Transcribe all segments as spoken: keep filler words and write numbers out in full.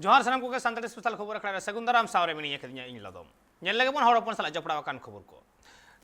ᱡᱚᱦᱟᱨ ᱥᱟᱱᱟᱢ ᱠᱚᱜᱮ᱾ ᱥᱟᱱᱛᱟᱲᱤ ᱥᱯᱮᱥᱟᱞ ᱠᱷᱚᱵᱚᱨ ᱟᱠᱷᱲᱟ ᱨᱮ ᱥᱟᱹᱜᱩᱱ ᱫᱟᱨᱟᱢ᱾ ᱥᱟᱶᱨᱮ ᱢᱤᱱᱟᱹᱧᱟ ᱠᱟᱫᱤᱧᱟ ᱤᱧ ᱞᱚᱫᱚᱢ᱾ ᱧᱮᱞ ᱞᱮᱜᱮ ᱵᱚᱱ ᱦᱚᱲ ᱦᱚᱯᱚᱱ ᱥᱟᱞᱟᱜ ᱡᱚᱯᱲᱟᱣ ᱟᱠᱟᱱ ᱠᱷᱚᱵᱚᱨ ᱠᱚ᱾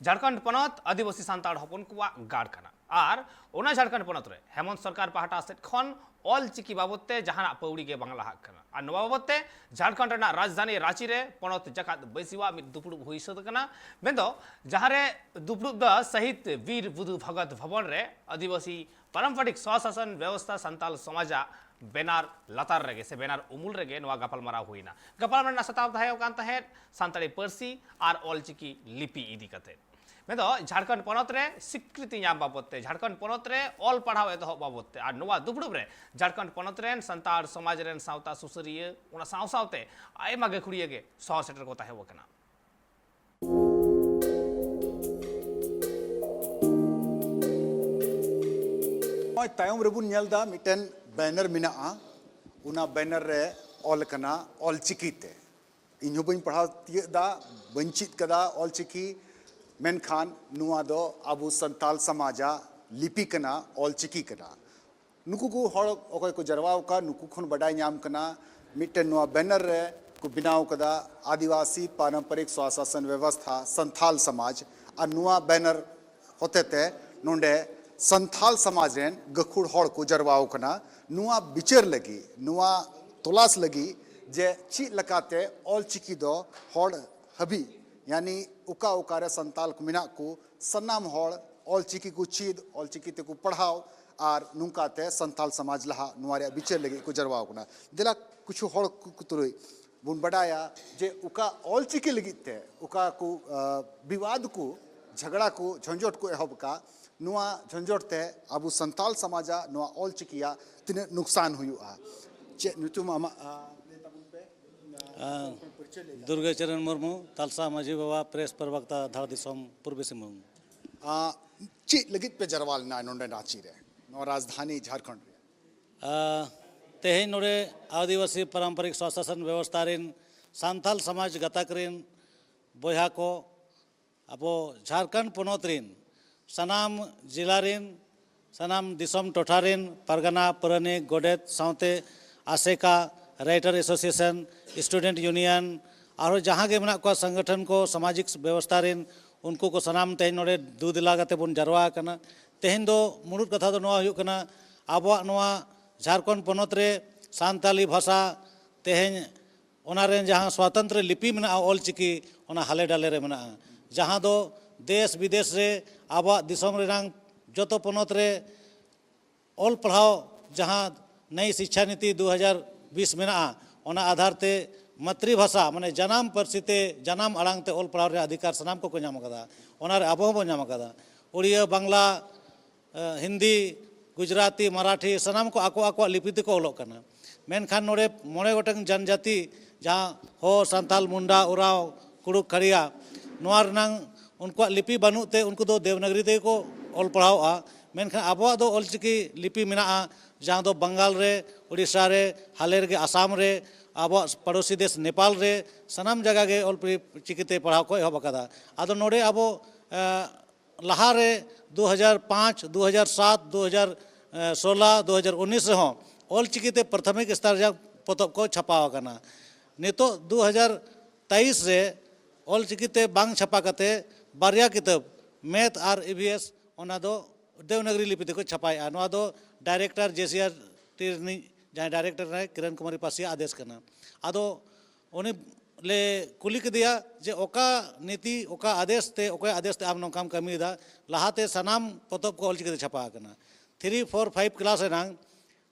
ᱡᱷᱟᱲᱠᱷᱚᱸᱰ ᱯᱚᱱᱚᱛ ᱟᱹᱫᱤᱵᱟᱹᱥᱤ ᱥᱟᱱᱛᱟᱲ ᱦᱚᱯᱚᱱ ᱠᱚᱣᱟᱜ ᱜᱟᱲ ᱠᱟᱱᱟ, ᱟᱨ ᱚᱱᱟ ᱡᱷᱟᱲᱠᱷᱚᱸᱰ ᱯᱚᱱᱚᱛ ᱨᱮ ᱦᱮᱢᱚᱱᱛ ᱥᱚᱨᱠᱟᱨ ᱯᱟᱦᱴᱟ ᱥᱮᱫ ᱠᱷᱚᱱ ᱚᱞ ᱪᱤᱠᱤ ᱵᱟᱵᱚᱫ ᱛᱮ ᱡᱟᱦᱟᱱᱟᱜ ᱯᱟᱹᱣᱲᱤ ᱜᱮ ᱵᱟᱝ ᱞᱟᱦᱟᱜ ᱠᱟᱱᱟ᱾ ᱟᱨ ᱱᱚᱣᱟ ᱵᱟᱵᱚᱫ ᱛᱮ ᱡᱷᱟᱲᱠᱷᱚᱸᱰ ᱨᱮᱱᱟᱜ ᱨᱟᱡᱽᱫᱷᱟᱱᱤ ᱨᱟᱸᱪᱤ ᱨᱮ ᱯᱚᱱᱚᱛ ᱡᱟᱠᱟᱛ ᱵᱟᱹᱭᱥᱤᱣᱟᱜ ᱢᱤᱫ ᱫᱩᱯᱲᱩᱵ ᱦᱩᱭ ᱥᱟᱹᱛ ᱟᱠᱟᱱᱟ᱾ ᱢᱮᱱᱫᱚ ᱡᱟᱦᱟᱸ ᱨᱮ ᱫᱩᱯᱲᱩᱵ ᱫᱚ ᱥᱟᱹᱦᱤᱫ ᱵᱤᱨ ᱵᱩᱫᱷᱩ ᱵᱷᱚᱜᱚᱛ ᱵᱷᱚᱵᱚᱱ ᱨᱮ ᱟᱹᱫᱤᱵᱟᱹᱥᱤ ᱯᱟᱨᱟᱢᱯᱟᱨᱤᱠ ᱥᱚᱥᱟᱥᱚᱱ ᱵᱮᱵᱚᱥᱛᱷᱟ ᱥᱟᱱᱛᱟᱞ ᱥᱚᱢᱟᱡᱟᱜ ᱵᱮᱱᱟᱨ ᱞᱟᱛᱟᱨ ᱨᱮᱜᱮ ᱥᱮ ᱵᱮᱱᱟᱨ ᱩᱢᱩᱞ ᱨᱮᱜᱮ ᱱᱚᱣᱟ ᱜᱟᱯᱟᱞᱢᱟᱨᱟᱣ ᱦᱩᱭᱱᱟ᱾ ᱜᱟᱯᱟᱞᱢᱟᱨᱟᱣ ᱨᱮᱱᱟᱜ ᱥᱟᱛᱟᱢ ᱛᱟᱦᱮᱸ ᱠᱟᱱ ᱛᱟᱦᱮᱸᱫ ᱥᱟᱱᱛᱟᱲᱤ ᱯᱟᱹᱨᱥᱤ ᱟᱨ ᱚᱞᱪᱤᱠᱤ ᱞᱤᱯᱤ ᱤᱫᱤ ᱠᱟᱛᱮ᱾ ᱢᱮᱱᱫᱚ ᱡᱷᱟᱲᱠᱷᱚᱸᱰ ᱯᱚᱱᱚᱛ ᱨᱮ ᱥᱤᱠᱨᱤᱛᱤ ᱧᱟᱢ ᱵᱟᱵᱚᱫ ᱛᱮ, ᱡᱷᱟᱲᱠᱷᱚᱸᱰ ᱯᱚᱱᱚᱛ ᱨᱮ ᱚᱞ ᱯᱟᱲᱦᱟᱣ ᱮᱛᱚᱦᱚᱵ ᱵᱟᱵᱚᱫ ᱛᱮ, ᱟᱨ ᱱᱚᱣᱟ ᱫᱩᱯᱲᱩᱵ ᱨᱮ ᱡᱷᱟᱲᱠᱷᱚᱸᱰ ᱯᱚᱱᱚᱛ ᱨᱮᱱ ᱥᱟᱱᱛᱟᱲ ᱥᱚᱢᱟᱡᱽ ᱨᱮᱱ ᱥᱟᱶᱛᱟ ᱥᱩᱥᱟᱹᱨᱤᱭᱟᱹ, ᱚᱱᱟ ᱥᱟᱶ ᱥᱟᱶᱛᱮ ᱟᱭᱢᱟ ᱜᱟᱹᱠᱷᱩᱲᱤᱭᱟᱹ ᱜᱮ ᱥᱚᱦᱚᱨ ᱥᱮᱴᱮᱨ ᱠᱚ ᱛᱟᱦᱮᱸ ᱠᱟᱱᱟ᱾ ᱱᱚᱜᱼᱚᱭ ᱛᱟᱭᱚᱢ ᱨᱮᱵᱚᱱ ᱧᱮᱞ ᱮᱫᱟ, ᱢᱤᱫᱴᱮᱱ ᱵᱮᱱᱟᱨ ᱢᱮᱱᱟᱜᱼᱟ᱾ ᱚᱱᱟ ᱵᱮᱱᱟᱨ ᱨᱮ ᱚᱞ ᱠᱟᱱᱟ ᱚᱞᱪᱤᱠᱤ ᱛᱮ᱾ ᱤᱧ ᱦᱚᱸ ᱵᱟᱹᱧ ᱯᱟᱲᱦᱟᱣ ᱛᱤᱭᱟᱹᱜ ᱮᱫᱟ, ᱵᱟᱹᱧ ᱪᱮᱫ ᱠᱟᱫᱟ ᱚᱞᱪᱤᱠᱤ, ᱢᱮᱱᱠᱷᱟᱱ ᱱᱚᱣᱟ ᱫᱚ ᱟᱵᱚ ᱥᱟᱱᱛᱟᱞ ᱥᱚᱢᱟᱡᱟᱜ ᱞᱤᱯᱤ ᱠᱟᱱᱟ, ᱚᱞᱪᱤᱠᱤ ᱠᱟᱱᱟ᱾ ᱱᱩᱠᱩ ᱠᱚ ᱦᱚᱲ ᱚᱠᱚᱭ ᱠᱚ ᱡᱟᱨᱣᱟ ᱟᱠᱟᱱ, ᱱᱩᱠᱩ ᱠᱷᱚᱱ ᱵᱟᱰᱟᱭ ᱧᱟᱢ ᱠᱟᱱᱟ, ᱢᱤᱫᱴᱮᱱ ᱱᱚᱣᱟ ᱵᱮᱱᱟᱨ ᱨᱮ ᱠᱚ ᱵᱮᱱᱟᱣ ᱠᱟᱫᱟ ᱟᱹᱫᱤᱵᱟᱹᱥᱤ ᱯᱟᱨᱚᱢᱯᱚᱨᱤᱠ ᱥᱚᱥᱟᱥᱚᱱ ᱵᱮᱵᱚᱥᱛᱷᱟ ᱥᱟᱱᱛᱷᱟᱞ ᱥᱚᱢᱟᱡᱽ᱾ ᱟᱨ ᱱᱚᱣᱟ ᱵᱮᱱᱟᱨ ᱦᱚᱛᱮᱛᱮ ᱱᱚᱰᱮ ᱥᱟᱱᱛᱷᱟᱞ ᱥᱚᱢᱟᱡᱽ ᱨᱮᱱ ᱜᱟᱹᱠᱷᱩᱲ ᱦᱚᱲ ᱠᱚ ᱡᱟᱨᱣᱟ ᱟᱠᱟᱱᱟ, ᱱᱚᱣᱟ ᱵᱤᱪᱟᱹᱨ ᱞᱟᱹᱜᱤᱫ, ᱱᱚᱣᱟ ᱛᱚᱞᱟᱥ ᱞᱟᱹᱜᱤᱫ ᱡᱮ ᱪᱮᱫ ᱞᱮᱠᱟᱛᱮ ᱚᱞᱪᱤᱠᱤ ᱫᱚ ᱦᱚᱲ ᱦᱟᱹᱵᱤᱡ, ᱭᱟᱱᱤ ᱚᱠᱟ ᱚᱠᱟᱨᱮ ᱥᱟᱱᱛᱟᱞ ᱠᱚ ᱢᱮᱱᱟᱜ ᱠᱚ, ᱥᱟᱱᱟᱢ ᱦᱚᱲ ᱚᱞᱪᱤᱠᱤ ᱠᱚ ᱪᱮᱫ, ᱚᱞᱪᱤᱠᱤ ᱛᱮᱠᱚ ᱯᱟᱲᱦᱟᱣ, ᱟᱨ ᱱᱚᱝᱠᱟᱛᱮ ᱥᱟᱱᱛᱟᱞ ᱥᱚᱢᱟᱡᱽ ᱞᱟᱦᱟ, ᱱᱚᱣᱟ ᱨᱮᱭᱟᱜ ᱵᱤᱪᱟᱹᱨ ᱞᱟᱹᱜᱤᱫ ᱠᱚ ᱡᱟᱨᱣᱟ ᱟᱠᱟᱱᱟ᱾ ᱫᱮᱞᱟ ᱠᱤᱪᱷᱩ ᱦᱚᱲ ᱠᱚ ᱠᱚ ᱛᱩᱞᱩᱡ ᱵᱚᱱ ᱵᱟᱰᱟᱭᱟ ᱡᱮ ᱚᱠᱟ ᱚᱞᱪᱤᱠᱤ ᱞᱟᱹᱜᱤᱫ ᱛᱮ ᱚᱠᱟ ᱠᱚ, ᱟ, ᱵᱤᱵᱟᱫ ᱠᱚ, ᱡᱷᱟᱜᱽᱲᱟ ᱠᱚ, ᱡᱷᱚᱸᱡᱚᱴ ᱠᱚ ᱮᱦᱚᱵ ᱟᱠᱟᱫ, ᱱᱚᱣᱟ ᱡᱷᱚᱸᱡᱚᱴ ᱛᱮ ᱟᱵᱚ ᱥᱟᱱᱛᱟᱞ ᱥᱚᱢᱟᱡᱟᱜ ᱱᱚᱣᱟ ᱚᱞᱪᱤᱠᱤᱭᱟᱜ ᱛᱤᱱᱟᱹᱜ ᱱᱩᱠᱥᱟᱱ ᱦᱩᱭᱩᱜᱼᱟ᱾ ᱪᱮᱫ ᱧᱩᱛᱩᱢ ᱟᱢᱟᱜ, ᱟ, ᱞᱟᱹᱭ ᱛᱟᱵᱚᱱ ᱯᱮ᱾ ᱟ, ᱯᱚᱨᱤᱪᱚᱭ ᱞᱟᱹᱭ ᱛᱟᱵᱚᱱ᱾ ᱫᱩᱨᱜᱟᱹ ᱪᱚᱨᱚᱱ ᱢᱩᱨᱢᱩ, ᱛᱟᱞᱥᱟ ᱢᱟᱹᱡᱷᱤ ᱵᱟᱵᱟ, ᱯᱨᱮᱥ ᱯᱨᱚᱵᱚᱠᱛᱟ, ᱫᱷᱟᱲ ᱫᱤᱥᱚᱢ, ᱯᱩᱨᱵᱤ ᱥᱤᱝᱵᱷᱩᱢ᱾ ᱟ, ᱪᱮᱫ ᱞᱟᱹᱜᱤᱫ ᱯᱮ ᱡᱟᱨᱣᱟ ᱞᱮᱱᱟ ᱱᱚᱰᱮ ᱨᱟᱸᱪᱤ ᱨᱮ, ᱱᱚᱣᱟ ᱨᱟᱡᱽᱫᱷᱟᱱᱤ ᱡᱷᱟᱲᱠᱷᱚᱸᱰ ᱨᱮ? ᱟ, ᱛᱮᱦᱮᱧ ᱱᱚᱰᱮ ᱟᱹᱫᱤᱵᱟᱹᱥᱤ ᱯᱟᱨᱟᱢᱯᱚᱨᱤᱠ ᱥᱚᱥᱟᱥᱚᱱ ᱵᱮᱵᱚᱥᱛᱷᱟ ᱨᱮᱱ ᱥᱟᱱᱛᱟᱞ ᱥᱚᱢᱟᱡᱽ ᱜᱟᱛᱟᱠ ᱨᱮᱱ ᱵᱚᱭᱦᱟ ᱠᱚ, ᱟᱵᱚ ᱡᱷᱟᱲᱠᱷᱚᱸᱰ ᱯᱚᱱᱚᱛ ᱨᱮᱱ ᱥᱟᱱᱟᱢ ᱡᱮᱞᱟ ᱨᱮᱱ, ᱥᱟᱱᱟᱢ ᱫᱤᱥᱚᱢ ᱴᱚᱴᱷᱟ ᱨᱮᱱ ᱯᱟᱨᱜᱟᱱᱟ, ᱯᱟᱨᱟᱱᱤᱠ, ᱜᱚᱰᱮᱛ ᱥᱟᱶᱛᱮ ᱟᱥᱮᱠᱟ, Writer Association, Student Union, ᱟᱨᱦᱚᱸ ᱡᱟᱦᱟᱸ ᱜᱮ ᱢᱮᱱᱟᱜ ᱠᱚᱣᱟ ᱥᱚᱝᱜᱚᱴᱷᱚᱱ ᱠᱚ, ᱥᱟᱢᱟᱡᱤᱠ ᱵᱮᱵᱚᱥᱛᱷᱟ ᱨᱮᱱ, ᱩᱱᱠᱩ ᱠᱚ ᱥᱟᱱᱟᱢ ᱛᱮᱦᱮᱧ ᱱᱚᱰᱮ ᱫᱩ ᱫᱮᱞᱟ ᱠᱟᱛᱮ ᱵᱚᱱ ᱡᱟᱨᱣᱟ ᱟᱠᱟᱱᱟ᱾ ᱛᱮᱦᱮᱧ ᱫᱚ ᱢᱩᱲᱩᱫ ᱠᱟᱛᱷᱟ ᱫᱚ ᱱᱚᱣᱟ ᱦᱩᱭᱩᱜ ᱠᱟᱱᱟ, ᱟᱵᱚᱣᱟᱜ ᱱᱚᱣᱟ ᱡᱷᱟᱲᱠᱷᱚᱸᱰ ᱯᱚᱱᱚᱛ ᱨᱮ ᱥᱟᱱᱛᱟᱞᱤ ᱵᱷᱟᱥᱟ ᱛᱮᱦᱮᱧ ᱚᱱᱟ ᱨᱮᱱ ᱡᱟᱦᱟᱸ ᱥᱣᱟᱛᱚᱱᱛᱨᱚ ᱞᱤᱯᱤ ᱢᱮᱱᱟᱜᱼᱟ, ᱚᱞ ᱪᱤᱠᱤ, ᱚᱱᱟ ᱦᱟᱞᱮ ᱰᱟᱞᱮ ᱨᱮ ᱢᱮᱱᱟᱜᱼᱟ, ᱡᱟᱦᱟᱸ ᱫᱚ ᱫᱮᱥ ᱵᱤᱫᱮᱥ ᱨᱮ ᱟᱵᱚᱣᱟᱜ ᱫᱤᱥᱚᱢ ᱨᱮᱱᱟᱝ ᱡᱚᱛᱚ ᱯᱚᱱᱚᱛ ᱨᱮ ᱚᱞ ᱯᱟᱲᱦᱟᱣ ᱡᱟᱦᱟᱸ ᱱᱟᱭ ᱥᱤᱪᱪᱷᱟ ᱱᱤᱛᱤ ᱫᱩ ᱦᱟᱡᱟᱨ ᱵᱤᱥ ᱢᱮᱱᱟᱜᱼᱟ, ᱚᱱᱟ ᱟᱫᱷᱟᱨ ᱛᱮ ᱢᱟᱛᱨᱤ ᱵᱷᱟᱥᱟ, ᱢᱟᱱᱮ ᱡᱟᱱᱟᱢ ᱯᱟᱹᱨᱥᱤ ᱛᱮ ᱡᱟᱱᱟᱢ ᱟᱲᱟᱝ ᱛᱮ ᱚᱞ ᱯᱟᱲᱦᱟᱣ ᱨᱮᱭᱟᱜ ᱚᱫᱷᱤᱠᱟᱨ ᱥᱟᱱᱟᱢ ᱠᱚᱠᱚ ᱧᱟᱢ ᱟᱠᱟᱫᱟ᱾ ᱚᱱᱟ ᱨᱮ ᱟᱵᱚ ᱦᱚᱸᱵᱚᱱ ᱧᱟᱢ ᱟᱠᱟᱫᱟ᱾ ᱩᱲᱤᱭᱟᱹ, ᱵᱟᱝᱞᱟ, ᱮ, ᱦᱤᱱᱫᱤ, ᱜᱩᱡᱽᱨᱟᱴᱤ, ᱢᱟᱨᱟᱴᱷᱤ, ᱥᱟᱱᱟᱢ ᱠᱚ ᱟᱠᱚ ᱟᱠᱚᱣᱟᱜ ᱞᱤᱯᱤ ᱛᱮᱠᱚ ᱚᱞᱚᱜ ᱠᱟᱱᱟ᱾ ᱢᱮᱱᱠᱷᱟᱱ ᱱᱚᱰᱮ ᱢᱚᱬᱮ ᱜᱚᱴᱟᱝ ᱡᱟᱱᱡᱟᱹᱛᱤ, ᱡᱟᱦᱟᱸ ᱦᱳ, ᱥᱟᱱᱛᱟᱞ, ᱢᱩᱱᱰᱟ, ᱳᱨᱟᱣ, ᱠᱩᱲᱩᱠ, ᱠᱷᱟᱲᱤᱭᱟ, ᱱᱚᱣᱟ ᱨᱮᱱᱟᱝ ᱩᱱᱠᱩᱣᱟᱜ ᱞᱤᱯᱤ ᱵᱟᱹᱱᱩᱜ ᱛᱮ ᱩᱱᱠᱩ ᱫᱚ ᱫᱮᱵᱽᱱᱟᱜᱽᱨᱤ ᱛᱮᱜᱮ ᱠᱚ ᱚᱞ ᱯᱟᱲᱦᱟᱣᱚᱜᱼᱟ᱾ ᱢᱮᱱᱠᱷᱟᱱ ᱟᱵᱚᱣᱟᱜ ᱫᱚ ᱚᱞᱪᱤᱠᱤ ᱞᱤᱯᱤ ᱢᱮᱱᱟᱜᱼᱟ, ᱡᱟᱦᱟᱸ ᱫᱚ ᱵᱟᱝᱜᱟᱞ ᱨᱮ, ᱳᱰᱤᱥᱟ ᱨᱮ, ᱦᱟᱞᱮ ᱨᱮᱜᱮ ᱟᱥᱟᱢ ᱨᱮ, ᱟᱵᱚᱣᱟᱜ ᱯᱟᱲᱳᱥᱤ ᱫᱮᱥ ᱱᱮᱯᱟᱞ ᱨᱮ, ᱥᱟᱱᱟᱢ ᱡᱟᱭᱜᱟ ᱜᱮ ᱚᱞ ᱪᱤᱠᱤ ᱛᱮ ᱯᱟᱲᱦᱟᱣ ᱠᱚ ᱮᱦᱚᱵ ᱟᱠᱟᱫᱟ᱾ ᱟᱫᱚ ᱱᱚᱰᱮ ᱟᱵᱚ, ᱮ, ᱞᱟᱦᱟᱨᱮ ᱫᱩ ᱦᱟᱡᱟᱨ ᱯᱟᱸᱪ, ᱫᱩ ᱦᱟᱡᱟᱨ ᱥᱟᱛ, ᱫᱩ ᱦᱟᱡᱟᱨ ᱥᱳᱞᱟ, ᱫᱩ ᱦᱟᱡᱟᱨ ᱩᱱᱤᱥ ᱨᱮᱦᱚᱸ ᱚᱞᱪᱤᱠᱤ ᱛᱮ ᱯᱨᱟᱛᱷᱚᱢᱤᱠ ᱥᱛᱚᱨ ᱨᱮᱭᱟᱜ ᱯᱚᱛᱚᱵ ᱠᱚ ᱪᱷᱟᱯᱟ ᱟᱠᱟᱱᱟ᱾ ᱱᱤᱛᱚᱜ ᱫᱩ ᱦᱟᱡᱟᱨ ᱛᱮᱭᱤᱥ ᱨᱮ ᱚᱞᱪᱤᱠᱤ ᱛᱮ ᱵᱟᱝ ᱪᱷᱟᱯᱟ ᱠᱟᱛᱮ ᱵᱟᱨᱭᱟ ᱠᱤᱛᱟᱹᱵ, ᱢᱮᱛᱷ ᱟᱨ ᱤ ᱵᱷᱤ ᱮᱥ, ᱚᱱᱟ ᱫᱚ ᱫᱮᱵᱽᱱᱟᱜᱽᱨᱤ ᱞᱤᱯᱤ ᱛᱮᱠᱚ ᱪᱷᱟᱯᱟᱭᱮᱫᱼᱟ᱾ ᱱᱚᱣᱟ ᱫᱚ ᱰᱟᱭᱨᱮᱠᱴᱚᱨ ᱡᱮ ᱥᱤ ᱟᱨ ᱴᱤ ᱨᱤᱱᱤᱡ ᱡᱟᱦᱟᱸᱭ ᱰᱟᱭᱨᱮᱠᱴᱚᱨ ᱠᱟᱱᱟᱭ, ᱠᱤᱨᱚᱱ ᱠᱩᱢᱟᱨᱤ ᱯᱟᱹᱥᱤᱭᱟᱜ ᱟᱫᱮᱥ ᱠᱟᱱᱟ᱾ ᱟᱫᱚ ᱩᱱᱤ ᱞᱮ ᱠᱩᱞᱤ ᱠᱮᱫᱮᱭᱟ ᱡᱮ, "ᱚᱠᱟ ᱱᱤᱛᱤ, ᱚᱠᱟ ᱟᱫᱮᱥ ᱛᱮ, ᱚᱠᱚᱭᱟᱜ ᱟᱫᱮᱥ ᱛᱮ ᱟᱢ ᱱᱚᱝᱠᱟᱢ ᱠᱟᱹᱢᱤᱭᱮᱫᱟ? ᱞᱟᱦᱟᱛᱮ ᱥᱟᱱᱟᱢ ᱯᱚᱛᱚᱵ ᱠᱚ ᱚᱞᱪᱤᱠᱤ ᱛᱮ ᱪᱷᱟᱯᱟ ᱟᱠᱟᱱᱟ, ᱛᱷᱨᱤ, ᱯᱷᱳᱨ, ᱯᱷᱟᱭᱤᱵᱷ ᱠᱞᱟᱥ ᱨᱮᱱᱟᱝ,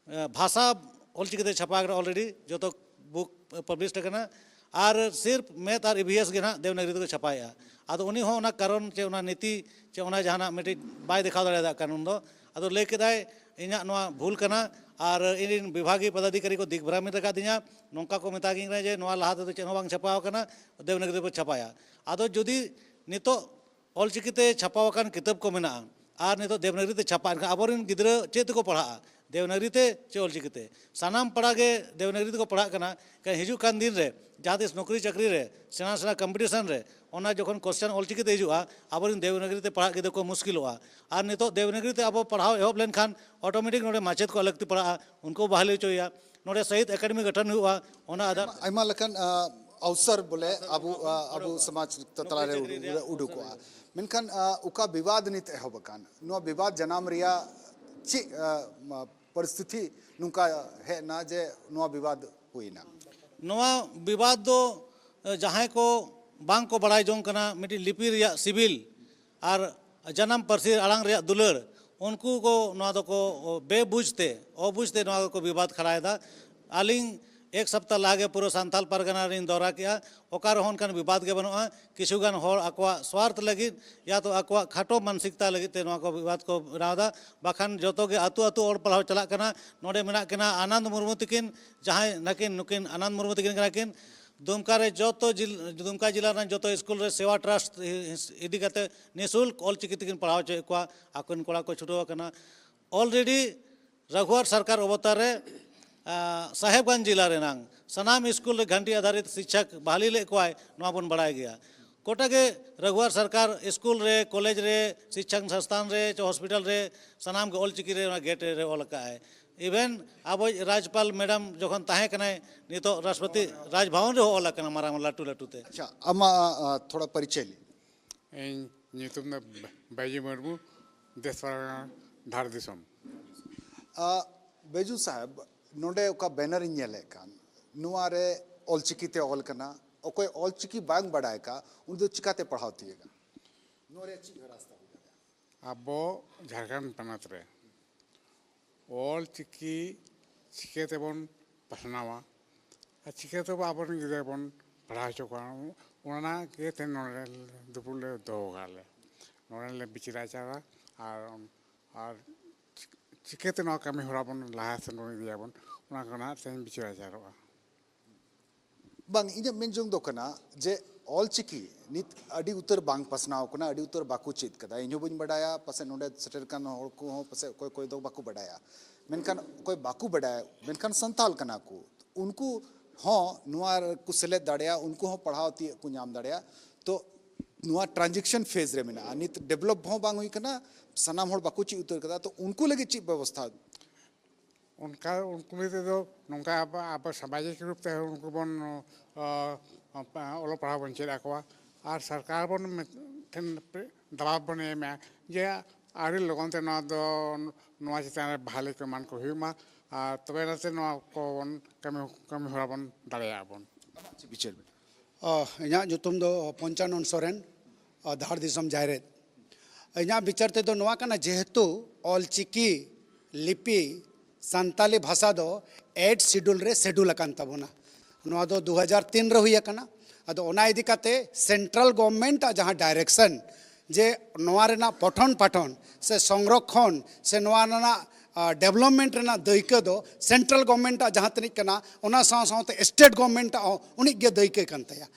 ᱮ, ᱵᱷᱟᱥᱟ ᱚᱞᱪᱤᱠᱤ ᱛᱮ ᱪᱷᱟᱯᱟ ᱟᱠᱟᱱᱟ, already ᱡᱚᱛᱚ ᱵᱩᱠ ᱯᱟᱵᱽᱞᱤᱥᱰ ᱟᱠᱟᱱᱟ, ᱟᱨ ᱥᱤᱨᱯ ᱢᱮᱛᱷ ᱟᱨ ᱤ ᱵᱷᱤ ᱮᱥ ᱜᱮ ᱱᱟᱦᱟᱜ ᱫᱮᱵᱽᱱᱟᱜᱽᱨᱤ ᱛᱮᱠᱚ ᱪᱷᱟᱯᱟᱭᱮᱫᱼᱟ᱾" ᱟᱫᱚ ᱩᱱᱤ ᱦᱚᱸ ᱚᱱᱟ ᱠᱟᱨᱚᱱ ᱪᱮ ᱚᱱᱟ ᱱᱤᱛᱤ ᱪᱮ ᱚᱱᱟ ᱡᱟᱦᱟᱱᱟᱜ ᱢᱤᱫᱴᱤᱡ ᱵᱟᱭ ᱫᱮᱠᱷᱟᱣ ᱫᱟᱲᱮᱭᱟᱫᱟ ᱠᱟᱨᱚᱱ ᱫᱚ, ᱟᱫᱚ ᱞᱟᱹᱭ ᱠᱮᱫᱟᱭ, "ᱤᱧᱟᱹᱜ ᱱᱚᱣᱟ ᱵᱷᱩᱞ ᱠᱟᱱᱟ, ᱟᱨ ᱤᱧ ᱨᱮᱱ ᱵᱤᱵᱷᱟᱜᱤᱭ ᱯᱚᱫᱟᱫᱷᱤᱠᱟᱨᱤ ᱠᱚ ᱫᱤᱜᱽᱵᱷᱨᱟᱢᱤᱛ ᱟᱠᱟᱫᱤᱧᱟ, ᱱᱚᱝᱠᱟ ᱠᱚ ᱢᱮᱛᱟᱫᱤᱧ ᱠᱟᱱᱟ ᱡᱮ ᱱᱚᱣᱟ ᱞᱟᱦᱟ ᱛᱮᱫᱚ ᱪᱮᱫ ᱦᱚᱸ ᱵᱟᱝ ᱪᱷᱟᱯᱟ ᱟᱠᱟᱱᱟ, ᱫᱮᱵᱽᱱᱟᱜᱽᱨᱤ ᱛᱮᱵᱚ ᱪᱷᱟᱯᱟᱭᱟ᱾" ᱟᱫᱚ ᱡᱩᱫᱤ ᱱᱤᱛᱚᱜ ᱚᱞᱪᱤᱠᱤ ᱛᱮ ᱪᱷᱟᱯᱟ ᱟᱠᱟᱱ ᱠᱤᱛᱟᱹᱵ ᱠᱚ ᱢᱮᱱᱟᱜᱼᱟ ᱟᱨ ᱱᱤᱛᱚᱜ ᱫᱮᱵᱽᱱᱟᱜᱽᱨᱤ ᱛᱮ ᱪᱷᱟᱯᱟ, ᱮᱱᱠᱷᱟᱱ ᱟᱵᱚᱨᱮᱱ ᱜᱤᱫᱽᱨᱟᱹ ᱪᱮᱫ ᱛᱮᱠᱚ ᱯᱟᱲᱦᱟᱜᱼᱟ? ᱫᱮᱵᱽᱱᱟᱜᱽᱨᱤ ᱛᱮ ᱪᱮ ᱚᱞᱪᱤᱠᱤ ᱛᱮ? ᱥᱟᱱᱟᱢ ᱯᱟᱲᱟ ᱜᱮ ᱫᱮᱵᱽᱱᱟᱜᱽᱨᱤ ᱛᱮᱠᱚ ᱯᱟᱲᱦᱟᱜ ᱠᱟᱱᱟ᱾ ᱮᱱᱠᱷᱟᱱ ᱦᱤᱡᱩᱜ ᱠᱟᱱ ᱫᱤᱱ ᱨᱮ ᱡᱟᱦᱟᱸ ᱛᱤᱥ ᱱᱚᱠᱨᱤ ᱪᱟᱹᱠᱨᱤ ᱨᱮ, ᱥᱮᱬᱟ ᱥᱮᱬᱟ ᱠᱚᱢᱯᱤᱴᱤᱥᱚᱱ ᱨᱮ, ᱚᱱᱟ ᱡᱚᱠᱷᱚᱱ ᱠᱚᱥᱪᱮᱱ ᱚᱞᱪᱤᱠᱤ ᱛᱮ ᱦᱤᱡᱩᱜᱼᱟ, ᱟᱵᱚᱨᱮᱱ ᱫᱮᱵᱽᱱᱟᱜᱽᱨᱤ ᱛᱮ ᱯᱟᱲᱦᱟᱜ ᱜᱤᱫᱽᱨᱟᱹ ᱠᱚ ᱢᱩᱥᱠᱤᱞᱚᱜᱼᱟ᱾ ᱟᱨ ᱱᱤᱛᱚᱜ ᱫᱮᱵᱽᱱᱟᱜᱽᱨᱤ ᱛᱮ ᱟᱵᱚ ᱯᱟᱲᱦᱟᱣ ᱮᱦᱚᱵ ᱞᱮᱱᱠᱷᱟᱱ ᱚᱴᱳᱢᱮᱴᱤᱠ ᱱᱚᱰᱮ ᱢᱟᱪᱮᱫ ᱠᱚ ᱟᱞᱮ ᱠᱚ ᱯᱟᱲᱦᱟᱜᱼᱟ, ᱩᱱᱠᱩ ᱵᱟᱦᱟᱞᱤ ᱦᱚᱪᱚᱭᱮᱭᱟ᱾ ᱱᱚᱰᱮ ᱥᱟᱦᱤᱛ ᱮᱠᱟᱰᱮᱢᱤ ᱜᱚᱴᱷᱚᱱ ᱦᱩᱭᱩᱜᱼᱟ, ᱚᱱᱟ ᱟᱫᱷᱟᱨ᱾ ᱟᱭᱢᱟ ᱞᱮᱠᱟᱱ ᱟᱹ, ᱚᱣᱥᱚᱨ ᱵᱚᱞᱮ ᱟᱵᱚ ᱟᱹ, ᱟᱵᱚ ᱥᱚᱢᱟᱡᱽ ᱛᱟᱞᱟᱨᱮ ᱩᱰᱩ- ᱩᱰᱩᱠᱚᱜᱼᱟ᱾ ᱢᱮᱱᱠᱷᱟᱱ ᱟᱹ, ᱚᱠᱟ ᱵᱤᱵᱟᱫ ᱱᱤᱛ ᱮᱦᱚᱵ ᱟᱠᱟᱱ, ᱱᱚᱣᱟ ᱵᱤᱵᱟᱫ ᱡᱟᱱᱟᱢ ᱨᱮᱭᱟᱜ ᱪᱮᱫ ᱟᱹ, ᱢᱟ- ᱯᱚᱨᱤᱥᱛᱷᱤᱛᱤ ᱱᱚᱝᱠᱟ ᱦᱮᱡ ᱮᱱᱟ ᱡᱮ ᱱᱚᱣᱟ ᱵᱤᱵᱟᱫ ᱦᱩᱭᱱᱟ? ᱱᱚᱣᱟ ᱵᱤᱵᱟᱫ ᱫᱚ ᱮ, ᱡᱟᱦᱟᱸᱭ ᱠᱚ ᱵᱟᱝ ᱠᱚ ᱵᱟᱲᱟᱭ ᱡᱚᱝ ᱠᱟᱱᱟ ᱢᱤᱫᱴᱤᱡ ᱞᱤᱯᱤ ᱨᱮᱭᱟᱜ ᱥᱤᱵᱤᱞ ᱟᱨ ᱡᱟᱱᱟᱢ ᱯᱟᱹᱨᱥᱤ ᱟᱲᱟᱝ ᱨᱮᱭᱟᱜ ᱫᱩᱞᱟᱹᱲ, ᱩᱱᱠᱩ ᱠᱚ ᱱᱚᱣᱟ ᱫᱚᱠᱚ ᱵᱮᱵᱩᱡᱽ ᱛᱮ, ᱚᱵᱩᱡᱽ ᱛᱮ ᱱᱚᱣᱟ ᱫᱚᱠᱚ ᱵᱤᱵᱟᱫ ᱠᱷᱟᱲᱟᱭᱮᱫᱟ᱾ ᱟᱹᱞᱤᱧ ᱮᱠ ᱥᱚᱯᱛᱟ ᱞᱟᱦᱟ ᱜᱮ ᱯᱩᱨᱟᱹ ᱥᱟᱱᱛᱟᱞ ᱯᱟᱨᱜᱟᱱᱟ ᱨᱤᱧ ᱫᱚᱨᱟ ᱠᱮᱜᱼᱟ, ᱚᱠᱟ ᱨᱮᱦᱚᱸ ᱚᱱᱠᱟᱱ ᱵᱤᱵᱟᱫ ᱜᱮ ᱵᱟᱹᱱᱩᱜᱼᱟ᱾ ᱠᱤᱪᱷᱩ ᱜᱟᱱ ᱦᱚᱲ ᱟᱠᱚᱣᱟᱜ ᱥᱣᱟᱨᱛᱷ ᱞᱟᱹᱜᱤᱫ ᱭᱟ ᱛᱚ ᱟᱠᱚᱣᱟᱜ ᱠᱷᱟᱴᱚ ᱢᱟᱱᱥᱤᱠᱛᱟ ᱞᱟᱹᱜᱤᱫ ᱛᱮ ᱱᱚᱣᱟ ᱠᱚ ᱵᱤᱵᱟᱫ ᱠᱚ ᱵᱮᱱᱟᱣ ᱮᱫᱟ᱾ ᱵᱟᱠᱷᱟᱱ ᱡᱚᱛᱚ ᱜᱮ ᱟᱹᱛᱩ ᱟᱹᱛᱩ ᱚᱞ ᱯᱟᱲᱦᱟᱣ ᱪᱟᱞᱟᱜ ᱠᱟᱱᱟ᱾ ᱱᱚᱰᱮ ᱢᱮᱱᱟᱜ ᱠᱤᱱᱟ ᱟᱱᱟᱱᱫ ᱢᱩᱨᱢᱩ ᱛᱤᱠᱤᱱ, ᱡᱟᱦᱟᱸᱭ ᱱᱟᱹᱠᱤᱱ, ᱱᱩᱠᱤᱱ ᱟᱱᱟᱱᱫ ᱢᱩᱨᱢᱩ ᱛᱤᱠᱤᱱ ᱠᱟᱱᱟ ᱠᱤᱱ᱾ ᱫᱩᱢᱠᱟ ᱨᱮ ᱡᱚᱛᱚ ᱡᱤᱞ- ᱫᱩᱢᱠᱟ ᱡᱮᱞᱟ ᱨᱮᱱ ᱡᱚᱛᱚ ᱥᱠᱩᱞ ᱨᱮ ᱥᱮᱣᱟ ᱴᱨᱟᱥᱴ ᱤᱫᱤ ᱠᱟᱛᱮ ᱱᱤᱥᱩᱞᱠ ᱚᱞᱪᱤᱠᱤ ᱛᱮᱠᱤᱱ ᱯᱟᱲᱦᱟᱣ ᱦᱚᱪᱚᱭᱮᱫ ᱠᱚᱣᱟ᱾ ᱟᱠᱚᱨᱮᱱ ᱠᱚᱲᱟ ᱠᱚ ᱪᱷᱩᱴᱟᱹᱣ ᱟᱠᱟᱱᱟ᱾ ᱚᱞᱨᱮᱰᱤ ᱨᱟᱜᱷᱩᱣᱟᱨ ᱥᱚᱨᱠᱟᱨ ᱚᱵᱚᱛᱟᱨ ᱨᱮ ᱟᱸ, ᱥᱟᱦᱮᱵᱽᱜᱚᱸᱡᱽ ᱡᱮᱞᱟ ᱨᱮᱱᱟᱝ ᱥᱟᱱᱟᱢ ᱥᱠᱩᱞ ᱨᱮ ᱜᱷᱟᱱᱴᱤ ᱟᱫᱷᱟᱨᱤᱛ ᱥᱤᱠᱪᱷᱚᱠ ᱵᱟᱦᱟᱞᱤ ᱞᱮᱫ ᱠᱚᱣᱟᱭ, ᱱᱚᱣᱟ ᱵᱚᱱ ᱵᱟᱲᱟᱭ ᱜᱮᱭᱟ᱾ ᱜᱚᱴᱟ ᱜᱮ ᱨᱟᱜᱷᱩᱣᱟᱨ ᱥᱚᱨᱠᱟᱨ ᱥᱠᱩᱞ ᱨᱮ, ᱠᱚᱞᱮᱡᱽ ᱨᱮ, ᱥᱤᱠᱪᱷᱚᱱ ᱥᱚᱝᱥᱛᱷᱟᱱ ᱨᱮ ᱪᱮ ᱦᱚᱥᱯᱤᱴᱟᱞ ᱨᱮ ᱥᱟᱱᱟᱢ ᱜᱮ ᱚᱞᱪᱤᱠᱤ ᱨᱮ ᱚᱱᱟ ᱜᱮᱴ ᱨᱮ ᱚᱞ ᱟᱠᱟᱫ ᱟᱭ᱾ ᱤᱵᱷᱮᱱ ᱟᱵᱚᱭᱤᱡ ᱨᱟᱡᱽᱯᱟᱞ ᱢᱮᱰᱟᱢ ᱡᱚᱠᱷᱚᱱ ᱛᱟᱦᱮᱸ ᱠᱟᱱᱟᱭ, ᱱᱤᱛᱚᱜ ᱨᱟᱥᱴᱨᱚᱯᱚᱛᱤ ᱨᱟᱡᱽᱵᱷᱚᱵᱚᱱ ᱨᱮᱦᱚᱸ ᱚᱞ ᱟᱠᱟᱱᱟ ᱢᱟᱨᱟᱝ ᱞᱟᱹᱴᱩ ᱞᱟᱹᱴᱩ ᱛᱮ᱾ ᱟᱪᱪᱷᱟ, ᱟᱢᱟᱜ ᱟᱹ, ᱛᱷᱚᱲᱟ ᱯᱚᱨᱤᱪᱚᱭ ᱞᱟᱹᱭ᱾ ᱤᱧ ᱧᱩᱛᱩᱢ ᱫᱚ ᱵᱟᱹᱡᱩ ᱢᱩᱨᱢᱩ, ᱫᱮᱥ ᱯᱟᱨᱜᱟᱱᱟ, ᱫᱷᱟᱲ ᱫᱤᱥᱚᱢ᱾ ᱟᱹ, ᱵᱟᱹᱡᱩ ᱥᱟᱦᱮᱵᱽ, ᱱᱚᱰᱮ ᱚᱠᱟ ᱵᱮᱱᱟᱨ ᱤᱧ ᱧᱮᱞᱮᱫ ᱠᱟᱱ, ᱱᱚᱣᱟ ᱨᱮ ᱚᱞᱪᱤᱠᱤ ᱛᱮ ᱚᱞ ᱠᱟᱱᱟ᱾ ᱚᱠᱚᱭ ᱚᱞᱪᱤᱠᱤ ᱵᱟᱝ ᱵᱟᱰᱟᱭ ᱠᱟᱜ, ᱩᱱᱤ ᱫᱚ ᱪᱤᱠᱟᱛᱮ ᱯᱟᱲᱦᱟᱣ ᱛᱤᱭᱳᱜᱟ? ᱱᱚᱣᱟ ᱨᱮᱭᱟᱜ ᱪᱮᱫ ᱨᱟᱥᱛᱟ ᱦᱩᱭ ᱫᱟᱲᱮᱭᱟᱜᱼᱟ? ᱟᱵᱚ ᱡᱷᱟᱲᱠᱷᱚᱸᱰ ᱯᱚᱱᱚᱛ ᱨᱮ ᱚᱞ ᱪᱤᱠᱤ ᱪᱤᱠᱟᱹ ᱛᱮᱵᱚᱱ ᱯᱟᱥᱱᱟᱣᱟ ᱟᱨ ᱪᱤᱠᱟᱹ ᱛᱮᱵᱚ ᱟᱵᱚᱨᱮᱱ ᱜᱤᱫᱽᱨᱟᱹ ᱵᱚᱱ ᱯᱟᱲᱦᱟᱣ ᱦᱚᱪᱚ ᱠᱚᱣᱟ, ᱚᱱᱟ ᱜᱮ ᱛᱮᱦᱮᱧ ᱱᱚᱰᱮ ᱫᱩᱯᱩᱲ ᱞᱮ ᱫᱚᱦᱚ ᱟᱠᱟᱫ ᱞᱮ᱾ ᱱᱚᱰᱮ ᱞᱮ ᱵᱤᱪᱟᱹᱨ ᱟᱪᱟᱨᱟ ᱟᱨ, ᱟᱨ ᱪᱤᱠᱟᱹᱛᱮ ᱱᱚᱣᱟ ᱠᱟᱹᱢᱤ ᱦᱚᱨᱟ ᱵᱚᱱ ᱞᱟᱦᱟ ᱥᱮᱱ ᱵᱚᱱ ᱤᱫᱤᱭᱟᱵᱚᱱ, ᱚᱱᱟ ᱠᱚ ᱱᱟᱦᱟᱜ ᱛᱮᱦᱮᱧ ᱵᱤᱪᱟᱹᱨ ᱟᱪᱟᱨᱚᱜᱼᱟ᱾ ᱵᱟᱝ, ᱤᱧᱟᱹᱜ ᱢᱮᱱ ᱡᱚᱝ ᱫᱚ ᱠᱟᱱᱟ ᱡᱮ ᱚᱞᱪᱤᱠᱤ ᱱᱤᱛ ᱟᱹᱰᱤ ᱩᱛᱟᱹᱨ ᱵᱟᱝ ᱯᱟᱥᱱᱟᱣ ᱠᱟᱱᱟ, ᱟᱹᱰᱤ ᱩᱛᱟᱹᱨ ᱵᱟᱠᱚ ᱪᱮᱫ ᱠᱟᱫᱟ᱾ ᱤᱧ ᱦᱚᱸ ᱵᱟᱹᱧ ᱵᱟᱰᱟᱭᱟ, ᱯᱟᱥᱮᱡ ᱱᱚᱰᱮ ᱥᱮᱴᱮᱨ ᱠᱟᱱ ᱦᱚᱲ ᱠᱚᱦᱚᱸ ᱯᱟᱥᱮᱡ ᱚᱠᱚᱭ ᱚᱠᱚᱭ ᱫᱚ ᱵᱟᱠᱚ ᱵᱟᱰᱟᱭᱟ᱾ ᱢᱮᱱᱠᱷᱟᱱ ᱚᱠᱚᱭ ᱵᱟᱠᱚ ᱵᱟᱰᱟᱭᱟ, ᱢᱮᱱᱠᱷᱟᱱ ᱥᱟᱱᱛᱟᱞ ᱠᱟᱱᱟ ᱠᱚ, ᱩᱱᱠᱩ ᱦᱚᱸ ᱱᱚᱣᱟ ᱨᱮᱠᱚ ᱥᱮᱞᱮᱫ ᱫᱟᱲᱮᱭᱟᱜᱼᱟ, ᱩᱱᱠᱩ ᱦᱚᱸ ᱯᱟᱲᱦᱟᱣ ᱛᱤᱭᱳᱜ ᱠᱚ ᱧᱟᱢ ᱫᱟᱲᱮᱭᱟᱜᱼᱟ᱾ ᱛᱚ ᱱᱚᱣᱟ ᱴᱨᱟᱱᱡᱤᱥᱚᱱ ᱯᱷᱮᱡᱽ ᱨᱮ ᱢᱮᱱᱟᱜᱼᱟ, ᱱᱤᱛ ᱰᱮᱵᱷᱞᱚᱯ ᱦᱚᱸ ᱵᱟᱝ ᱦᱩᱭ ᱠᱟᱱᱟ, ᱥᱟᱱᱟᱢ ᱦᱚᱲ ᱵᱟᱠᱚ ᱪᱮᱫ ᱩᱛᱟᱹᱨ ᱠᱟᱫᱟ᱾ ᱛᱚ ᱩᱱᱠᱩ ᱞᱟᱹᱜᱤᱫ ᱪᱮᱫ ᱵᱮᱵᱚᱥᱛᱷᱟ? ᱚᱱᱠᱟ ᱩᱱᱠᱩ ᱵᱷᱤᱛᱨᱤ ᱫᱚ ᱱᱚᱝᱠᱟ ᱟᱵᱚ, ᱟᱵᱚ ᱥᱟᱢᱟᱡᱤᱠ ᱨᱩᱯ ᱛᱮ ᱩᱱᱠᱩ ᱵᱚᱱ, ᱚ, ᱚᱞᱚᱜ ᱯᱟᱲᱦᱟᱣ ᱵᱚᱱ ᱪᱮᱫ ᱟᱠᱚᱣᱟ᱾ ᱟᱨ ᱥᱚᱨᱠᱟᱨ ᱵᱚᱱ ᱢᱮ-, ᱴᱷᱮᱱ ᱫᱟᱵᱟᱣ ᱵᱚᱱ ᱮᱢᱟ ᱡᱮ ᱟᱹᱰᱤ ᱞᱚᱜᱚᱱ ᱛᱮ ᱱᱚᱣᱟ ᱫᱚ, ᱱᱚᱣᱟ ᱪᱮᱛᱟᱱ ᱨᱮ ᱵᱷᱟᱞᱮ ᱠᱚ ᱮᱢᱟᱱ ᱠᱚ ᱦᱩᱭᱩᱜ ᱢᱟ᱾ ᱟᱨ ᱛᱚᱵᱮ ᱮᱱᱟᱝ ᱛᱮ ᱱᱚᱣᱟ ᱠᱚᱵᱚᱱ ᱠᱟᱹᱢᱤ, ᱠᱟᱹᱢᱤ ᱦᱚᱨᱟ ᱵᱚᱱ ᱫᱟᱲᱮᱭᱟᱜᱼᱟ ᱵᱚᱱ᱾ ᱟᱢᱟᱜ ᱪᱮᱫ ᱵᱤᱪᱟᱹᱨ ᱢᱮᱱᱟᱜᱼᱟ? ᱚ, ᱤᱧᱟᱹᱜ ᱧᱩᱛᱩᱢ ᱫᱚ ᱯᱚᱧᱪᱟᱱᱚᱱ ᱥᱚᱨᱮᱱ, ᱚ, ᱫᱷᱟᱲ ᱫᱤᱥᱚᱢ ᱡᱟᱭᱨᱮᱫ᱾ ᱤᱧᱟᱹᱜ ᱵᱤᱪᱟᱹᱨ ᱛᱮᱫᱚ ᱱᱚᱣᱟ ᱠᱟᱱᱟ, ᱡᱮᱦᱮᱛᱩ ᱚᱞᱪᱤᱠᱤ ᱞᱤᱯᱤ ᱥᱟᱱᱛᱟᱞᱤ ᱵᱷᱟᱥᱟ ᱫᱚ ᱮᱭᱤᱴ ᱥᱤᱰᱩᱞ ᱨᱮ ᱥᱤᱰᱩᱞ ᱟᱠᱟᱱ ᱛᱟᱵᱚᱱᱟ᱾ ᱱᱚᱣᱟ ᱫᱚ ᱫᱩ ᱦᱟᱡᱟᱨ ᱛᱤᱱ ᱨᱮ ᱦᱩᱭ ᱟᱠᱟᱱᱟ᱾ ᱟᱫᱚ ᱚᱱᱟ ᱤᱫᱤ ᱠᱟᱛᱮ ᱥᱮᱱᱴᱨᱟᱞ ᱜᱚᱵᱷᱢᱮᱱᱴ ᱟᱜ ᱡᱟᱦᱟᱸ ᱰᱟᱭᱨᱮᱠᱥᱚᱱ, ᱡᱮ ᱱᱚᱣᱟ ᱨᱮᱱᱟᱜ ᱯᱚᱴᱷᱚᱱ ᱯᱟᱴᱷᱚᱱ ᱥᱮ ᱥᱚᱝᱨᱚᱠᱷᱚᱱ ᱥᱮ ᱱᱚᱣᱟ ᱨᱮᱱᱟᱜ, ᱟ, ᱰᱮᱵᱷᱞᱚᱯᱢᱮᱱᱴ ᱨᱮᱱᱟᱜ ᱫᱟᱹᱭᱠᱟᱹ ᱫᱚ ᱥᱮᱱᱴᱨᱟᱞ ᱜᱚᱵᱷᱢᱮᱱᱴ ᱟᱜ ᱡᱟᱦᱟᱸ ᱛᱤᱱᱟᱹᱜ ᱠᱟᱱᱟ, ᱚᱱᱟ ᱥᱟᱶ ᱥᱟᱶᱛᱮ ᱥᱴᱮᱴ ᱜᱚᱵᱷᱢᱮᱱᱴ ᱟᱜ ᱦᱚᱸ ᱩᱱᱤᱡ ᱜᱮ ᱫᱟᱹᱭᱠᱟᱹ ᱠᱟᱱ ᱛᱟᱭᱟ᱾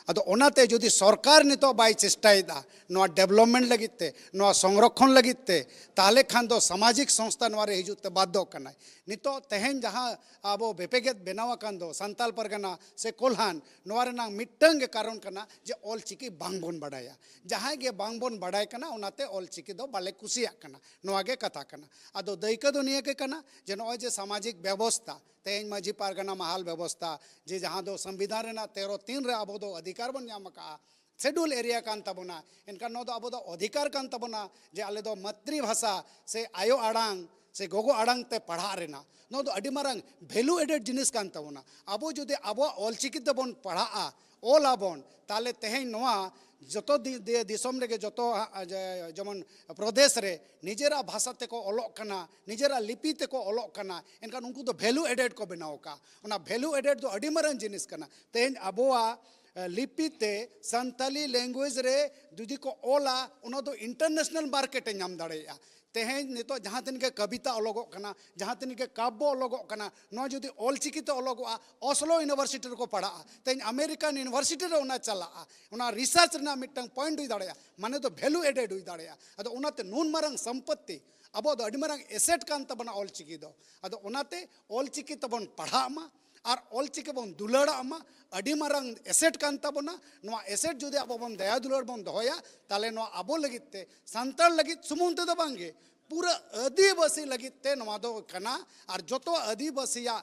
ᱟᱫᱚ ᱚᱱᱟᱛᱮ ᱡᱩᱫᱤ ᱥᱚᱨᱠᱟᱨ ᱱᱤᱛᱚᱜ ᱵᱟᱭ ᱪᱮᱥᱴᱟᱭᱮᱫᱟ ᱱᱚᱣᱟ ᱰᱮᱵᱷᱞᱚᱯᱢᱮᱱᱴ ᱞᱟᱹᱜᱤᱫ ᱛᱮ, ᱱᱚᱣᱟ ᱥᱚᱝᱨᱚᱠᱷᱚᱱ ᱞᱟᱹᱜᱤᱫ ᱛᱮ, ᱛᱟᱦᱚᱞᱮ ᱠᱷᱟᱱ ᱫᱚ ᱥᱟᱢᱟᱡᱤᱠ ᱥᱚᱝᱥᱛᱷᱟ ᱱᱚᱣᱟ ᱨᱮ ᱦᱤᱡᱩᱜ ᱛᱮ ᱵᱟᱫᱽᱫᱷᱚᱜ ᱠᱟᱱᱟᱭ᱾ ᱱᱤᱛᱚᱜ ᱛᱮᱦᱮᱧ ᱡᱟᱦᱟᱸ ᱟᱵᱚ ᱵᱮᱯᱮᱜᱮᱫ ᱵᱮᱱᱟᱣ ᱟᱠᱟᱱ ᱫᱚ ᱥᱟᱱᱛᱟᱞ ᱯᱟᱨᱜᱟᱱᱟ ᱥᱮ ᱠᱚᱞᱦᱟᱱ, ᱱᱚᱣᱟ ᱨᱮᱱᱟᱜ ᱢᱤᱫᱴᱟᱝ ᱜᱮ ᱠᱟᱨᱚᱱ ᱠᱟᱱᱟ ᱡᱮ ᱚᱞᱪᱤᱠᱤ ᱵᱟᱝ ᱵᱚᱱ ᱵᱟᱰᱟᱭᱟ᱾ ᱡᱟᱦᱟᱸᱭ ᱜᱮ ᱵᱟᱝ ᱵᱚᱱ ᱵᱟᱰᱟᱭ ᱠᱟᱱᱟ, ᱚᱱᱟᱛᱮ ᱚᱞᱪᱤᱠᱤ ᱫᱚ ᱵᱟᱞᱮ ᱠᱩᱥᱤᱭᱟᱜ ᱠᱟᱱᱟ, ᱱᱚᱣᱟ ᱜᱮ ᱠᱟᱛᱷᱟ ᱠᱟᱱᱟ᱾ ᱟᱫᱚ ᱫᱟᱹᱭᱠᱟᱹ ᱫᱚ ᱱᱤᱭᱟᱹ ᱜᱮ ᱠᱟᱱᱟ ᱡᱮ ᱱᱚᱜᱼᱚᱭ ᱡᱮ ᱥᱟᱢᱟᱡᱤᱠ ᱵᱮᱵᱚᱥᱛᱷᱟ, ᱛᱮᱦᱮᱧ ᱢᱟᱹᱡᱷᱤ ᱯᱟᱨᱜᱟᱱᱟ ᱢᱟᱦᱟᱞ ᱵᱮᱵᱚᱥᱛᱷᱟ, ᱡᱮ ᱡᱟᱦᱟᱸ ᱫᱚ ᱥᱚᱝᱵᱤᱫᱷᱟᱱ ᱨᱮᱱᱟᱜ ᱛᱮᱨᱚ ᱛᱤᱱ ᱨᱮ ᱟᱵᱚ ᱫᱚ ᱚᱫᱷᱤᱠᱟᱨ ᱵᱚᱱ ᱧᱟᱢ ᱟᱠᱟᱫᱼᱟ, ᱥᱮᱰᱩᱞ ᱮᱨᱤᱭᱟ ᱠᱟᱱ ᱛᱟᱵᱚᱱᱟ, ᱮᱱᱠᱷᱟᱱ ᱱᱚᱣᱟ ᱫᱚ ᱟᱵᱚ ᱫᱚ ᱚᱫᱷᱤᱠᱟᱨ ᱠᱟᱱ ᱛᱟᱵᱚᱱᱟ ᱡᱮ ᱟᱞᱮ ᱫᱚ ᱢᱟᱛᱨᱤ ᱵᱷᱟᱥᱟ ᱥᱮ ᱟᱭᱳ ᱟᱲᱟᱝ ᱥᱮ ᱜᱚᱜᱚ ᱟᱲᱟᱝ ᱛᱮ ᱯᱟᱲᱦᱟᱜ ᱨᱮᱱᱟᱜ, ᱱᱚᱣᱟ ᱫᱚ ᱟᱹᱰᱤ ᱢᱟᱨᱟᱝ ᱵᱷᱮᱞᱩ ᱮᱰᱮᱰ ᱡᱤᱱᱤᱥ ᱠᱟᱱ ᱛᱟᱵᱚᱱᱟ᱾ ᱟᱵᱚ ᱡᱩᱫᱤ ᱟᱵᱚᱣᱟᱜ ᱚᱞᱪᱤᱠᱤ ᱛᱮᱵᱚᱱ ᱯᱟᱲᱦᱟᱜᱼᱟ, ᱚᱞ ᱟᱵᱚᱱ, ᱛᱟᱦᱚᱞᱮ ᱛᱮᱦᱮᱧ ᱱᱚᱣᱟ ᱡᱚᱛᱚ ᱫᱤ-, ᱫᱤ-, ᱫᱤᱥᱚᱢ ᱨᱮᱜᱮ ᱡᱚᱛᱚ ᱦᱟ-, ᱡᱮ-, ᱡᱮᱢᱚᱱ ᱯᱨᱚᱫᱮᱥ ᱨᱮ ᱱᱤᱡᱮᱨᱟᱜ ᱵᱷᱟᱥᱟ ᱛᱮᱠᱚ ᱚᱞᱚᱜ ᱠᱟᱱᱟ, ᱱᱤᱡᱮᱨᱟᱜ ᱞᱤᱯᱤ ᱛᱮᱠᱚ ᱚᱞᱚᱜ ᱠᱟᱱᱟ, ᱮᱱᱠᱷᱟᱱ ᱩᱱᱠᱩ ᱫᱚ ᱵᱷᱮᱞᱩ ᱮᱰᱮᱰ ᱠᱚ ᱵᱮᱱᱟᱣ ᱟᱠᱟᱫᱼᱟ᱾ ᱚᱱᱟ ᱵᱷᱮᱞᱩ ᱮᱰᱮᱰ ᱫᱚ ᱟᱹᱰᱤ ᱢᱟᱨᱟᱝ ᱡᱤᱱᱤᱥ ᱠᱟᱱᱟ᱾ ᱛᱮᱦᱮᱧ ᱟᱵᱚᱣᱟᱜ, ᱮ, ᱞᱤᱯᱤ ᱛᱮ ᱥᱟᱱᱛᱟᱞᱤ ᱞᱮᱝᱜᱩᱭᱮᱡᱽ ᱨᱮ ᱡᱩᱫᱤ ᱠᱚ ᱚᱞᱟ, ᱚᱱᱟ ᱫᱚ ᱤᱱᱴᱟᱨᱱᱮᱥᱱᱟᱞ ᱢᱟᱨᱠᱮᱴ ᱮ ᱧᱟᱢ ᱫᱟᱲᱮᱭᱟᱜᱼᱟ᱾ ᱛᱮᱦᱮᱧ ᱱᱤᱛᱚᱜ ᱡᱟᱦᱟᱸ ᱛᱤᱱᱟᱹᱜ ᱜᱮ ᱠᱚᱵᱤᱛᱟ ᱚᱞᱚᱜᱚᱜ ᱠᱟᱱᱟ, ᱡᱟᱦᱟᱸ ᱛᱤᱱᱟᱹᱜ ᱜᱮ ᱠᱟᱵᱽᱵᱚ ᱚᱞᱚᱜᱚᱜ ᱠᱟᱱᱟ, ᱱᱚᱣᱟ ᱡᱩᱫᱤ ᱚᱞᱪᱤᱠᱤ ᱛᱮ ᱚᱞᱚᱜᱚᱜᱼᱟ, ᱚᱥᱞᱳ ᱤᱭᱩᱱᱤᱵᱷᱟᱨᱥᱤᱴᱤ ᱨᱮᱠᱚ ᱯᱟᱲᱦᱟᱜᱼᱟ, ᱛᱮᱦᱮᱧ ᱟᱢᱮᱨᱤᱠᱟᱱ ᱤᱭᱩᱱᱤᱵᱷᱟᱨᱥᱤᱴᱤ ᱨᱮ ᱚᱱᱟ ᱪᱟᱞᱟᱜᱼᱟ, ᱚᱱᱟ ᱨᱤᱥᱟᱨᱪ ᱨᱮᱱᱟᱜ ᱢᱤᱫᱴᱟᱝ ᱯᱚᱭᱮᱱᱴ ᱦᱩᱭ ᱫᱟᱲᱮᱭᱟᱜᱼᱟ, ᱢᱟᱱᱮ ᱫᱚ ᱵᱷᱮᱞᱩ ᱮᱰᱮᱰ ᱦᱩᱭ ᱫᱟᱲᱮᱭᱟᱜᱼᱟ᱾ ᱟᱫᱚ ᱚᱱᱟᱛᱮ ᱱᱩᱱ ᱢᱟᱨᱟᱝ ᱥᱚᱢᱯᱚᱛᱛᱤ, ᱟᱵᱚᱣᱟᱜ ᱫᱚ ᱟᱹᱰᱤ ᱢᱟᱨᱟᱝ ᱮᱥᱮᱴ ᱠᱟᱱ ᱛᱟᱵᱚᱱᱟ ᱚᱞᱪᱤᱠᱤ ᱫᱚ᱾ ᱟᱫᱚ ᱚᱱᱟᱛᱮ ᱚᱞᱪᱤᱠᱤ ᱛᱮᱵᱚᱱ ᱯᱟᱲᱦᱟᱜ ᱢᱟ ᱟᱨ ᱚᱞᱪᱤᱠᱤ ᱵᱚᱱ ᱫᱩᱞᱟᱹᱲᱟᱜ ᱢᱟ, ᱟᱹᱰᱤ ᱢᱟᱨᱟᱝ ᱮᱥᱮᱴ ᱠᱟᱱ ᱛᱟᱵᱚᱱᱟ᱾ ᱱᱚᱣᱟ ᱮᱥᱮᱴ ᱡᱩᱫᱤ ᱟᱵᱚ ᱵᱚᱱ ᱫᱟᱭᱟ ᱫᱩᱞᱟᱹᱲ ᱵᱚᱱ ᱫᱚᱦᱚᱭᱟ, ᱛᱟᱦᱚᱞᱮ ᱱᱚᱣᱟ ᱟᱵᱚ ᱞᱟᱹᱜᱤᱫ ᱛᱮ, ᱥᱟᱱᱛᱟᱲ ᱞᱟᱹᱜᱤᱫ ᱥᱩᱢᱩᱝ ᱛᱮᱫᱚ ᱵᱟᱝᱜᱮ, ᱯᱩᱨᱟᱹ ᱟᱹᱫᱤᱵᱟᱹᱥᱤ ᱞᱟᱹᱜᱤᱫ ᱛᱮ ᱱᱚᱣᱟ ᱫᱚ ᱠᱟᱱᱟ᱾ ᱟᱨ ᱡᱚᱛᱚ ᱟᱹᱫᱤᱵᱟᱹᱥᱤᱭᱟᱜ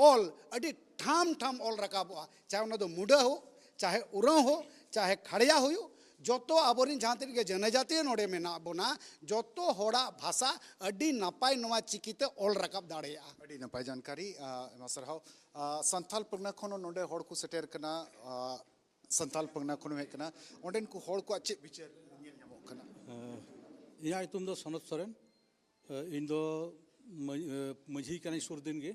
ᱚᱞ ᱟᱹᱰᱤ ᱴᱷᱟᱢ ᱴᱷᱟᱢ ᱚᱞ ᱨᱟᱠᱟᱵᱚᱜᱼᱟ, ᱪᱟᱦᱮ ᱚᱱᱟ ᱫᱚ ᱢᱩᱰᱟᱹ ᱦᱳ, ᱪᱟᱦᱮ ᱩᱨᱟᱹᱣ ᱦᱳ, ᱪᱟᱦᱮ ᱠᱷᱟᱲᱭᱟ ᱦᱩᱭᱩᱜ, ᱡᱚᱛᱚ ᱟᱵᱚᱨᱮᱱ ᱡᱟᱦᱟᱸ ᱛᱤᱱᱟᱹᱜ ᱜᱮ ᱡᱚᱱᱚᱡᱟᱛᱤ ᱱᱚᱰᱮ ᱢᱮᱱᱟᱜ ᱵᱚᱱᱟ, ᱡᱚᱛᱚ ᱦᱚᱲᱟᱜ ᱵᱷᱟᱥᱟ ᱟᱹᱰᱤ ᱱᱟᱯᱟᱭ ᱱᱚᱣᱟ ᱪᱤᱠᱤᱛᱮ ᱚᱞ ᱨᱟᱠᱟᱵ ᱫᱟᱲᱮᱭᱟᱜᱼᱟ᱾ ᱟᱹᱰᱤ ᱱᱟᱯᱟᱭ ᱡᱟᱱᱠᱟᱨᱤ, ᱟᱭᱢᱟ ᱥᱟᱨᱦᱟᱣ᱾ ᱥᱟᱱᱛᱟᱞ ᱯᱟᱨᱜᱟᱱᱟ ᱠᱷᱚᱱ ᱦᱚᱸ ᱱᱚᱰᱮ ᱦᱚᱲ ᱠᱚ ᱥᱮᱴᱮᱨ ᱠᱟᱱᱟ, ᱥᱟᱱᱛᱟᱞ ᱯᱟᱨᱜᱟᱱᱟ ᱠᱷᱚᱱ ᱦᱚᱸ ᱦᱮᱡ ᱠᱟᱱᱟ᱾ ᱚᱸᱰᱮᱱ ᱠᱚ ᱦᱚᱲ ᱠᱚᱣᱟᱜ ᱪᱮᱫ ᱵᱤᱪᱟᱹᱨ ᱧᱮᱞ ᱧᱟᱢᱚᱜ ᱠᱟᱱᱟ? ᱤᱧᱟᱹᱜ ᱧᱩᱛᱩᱢ ᱫᱚ ᱥᱚᱱᱚᱛ ᱥᱚᱨᱮᱱ᱾ ᱤᱧ ᱫᱚ ᱢᱟᱹ- ᱢᱟᱹᱡᱷᱤ ᱠᱟᱹᱱᱟᱹᱧ ᱥᱩᱨ ᱫᱤᱱ ᱜᱮ᱾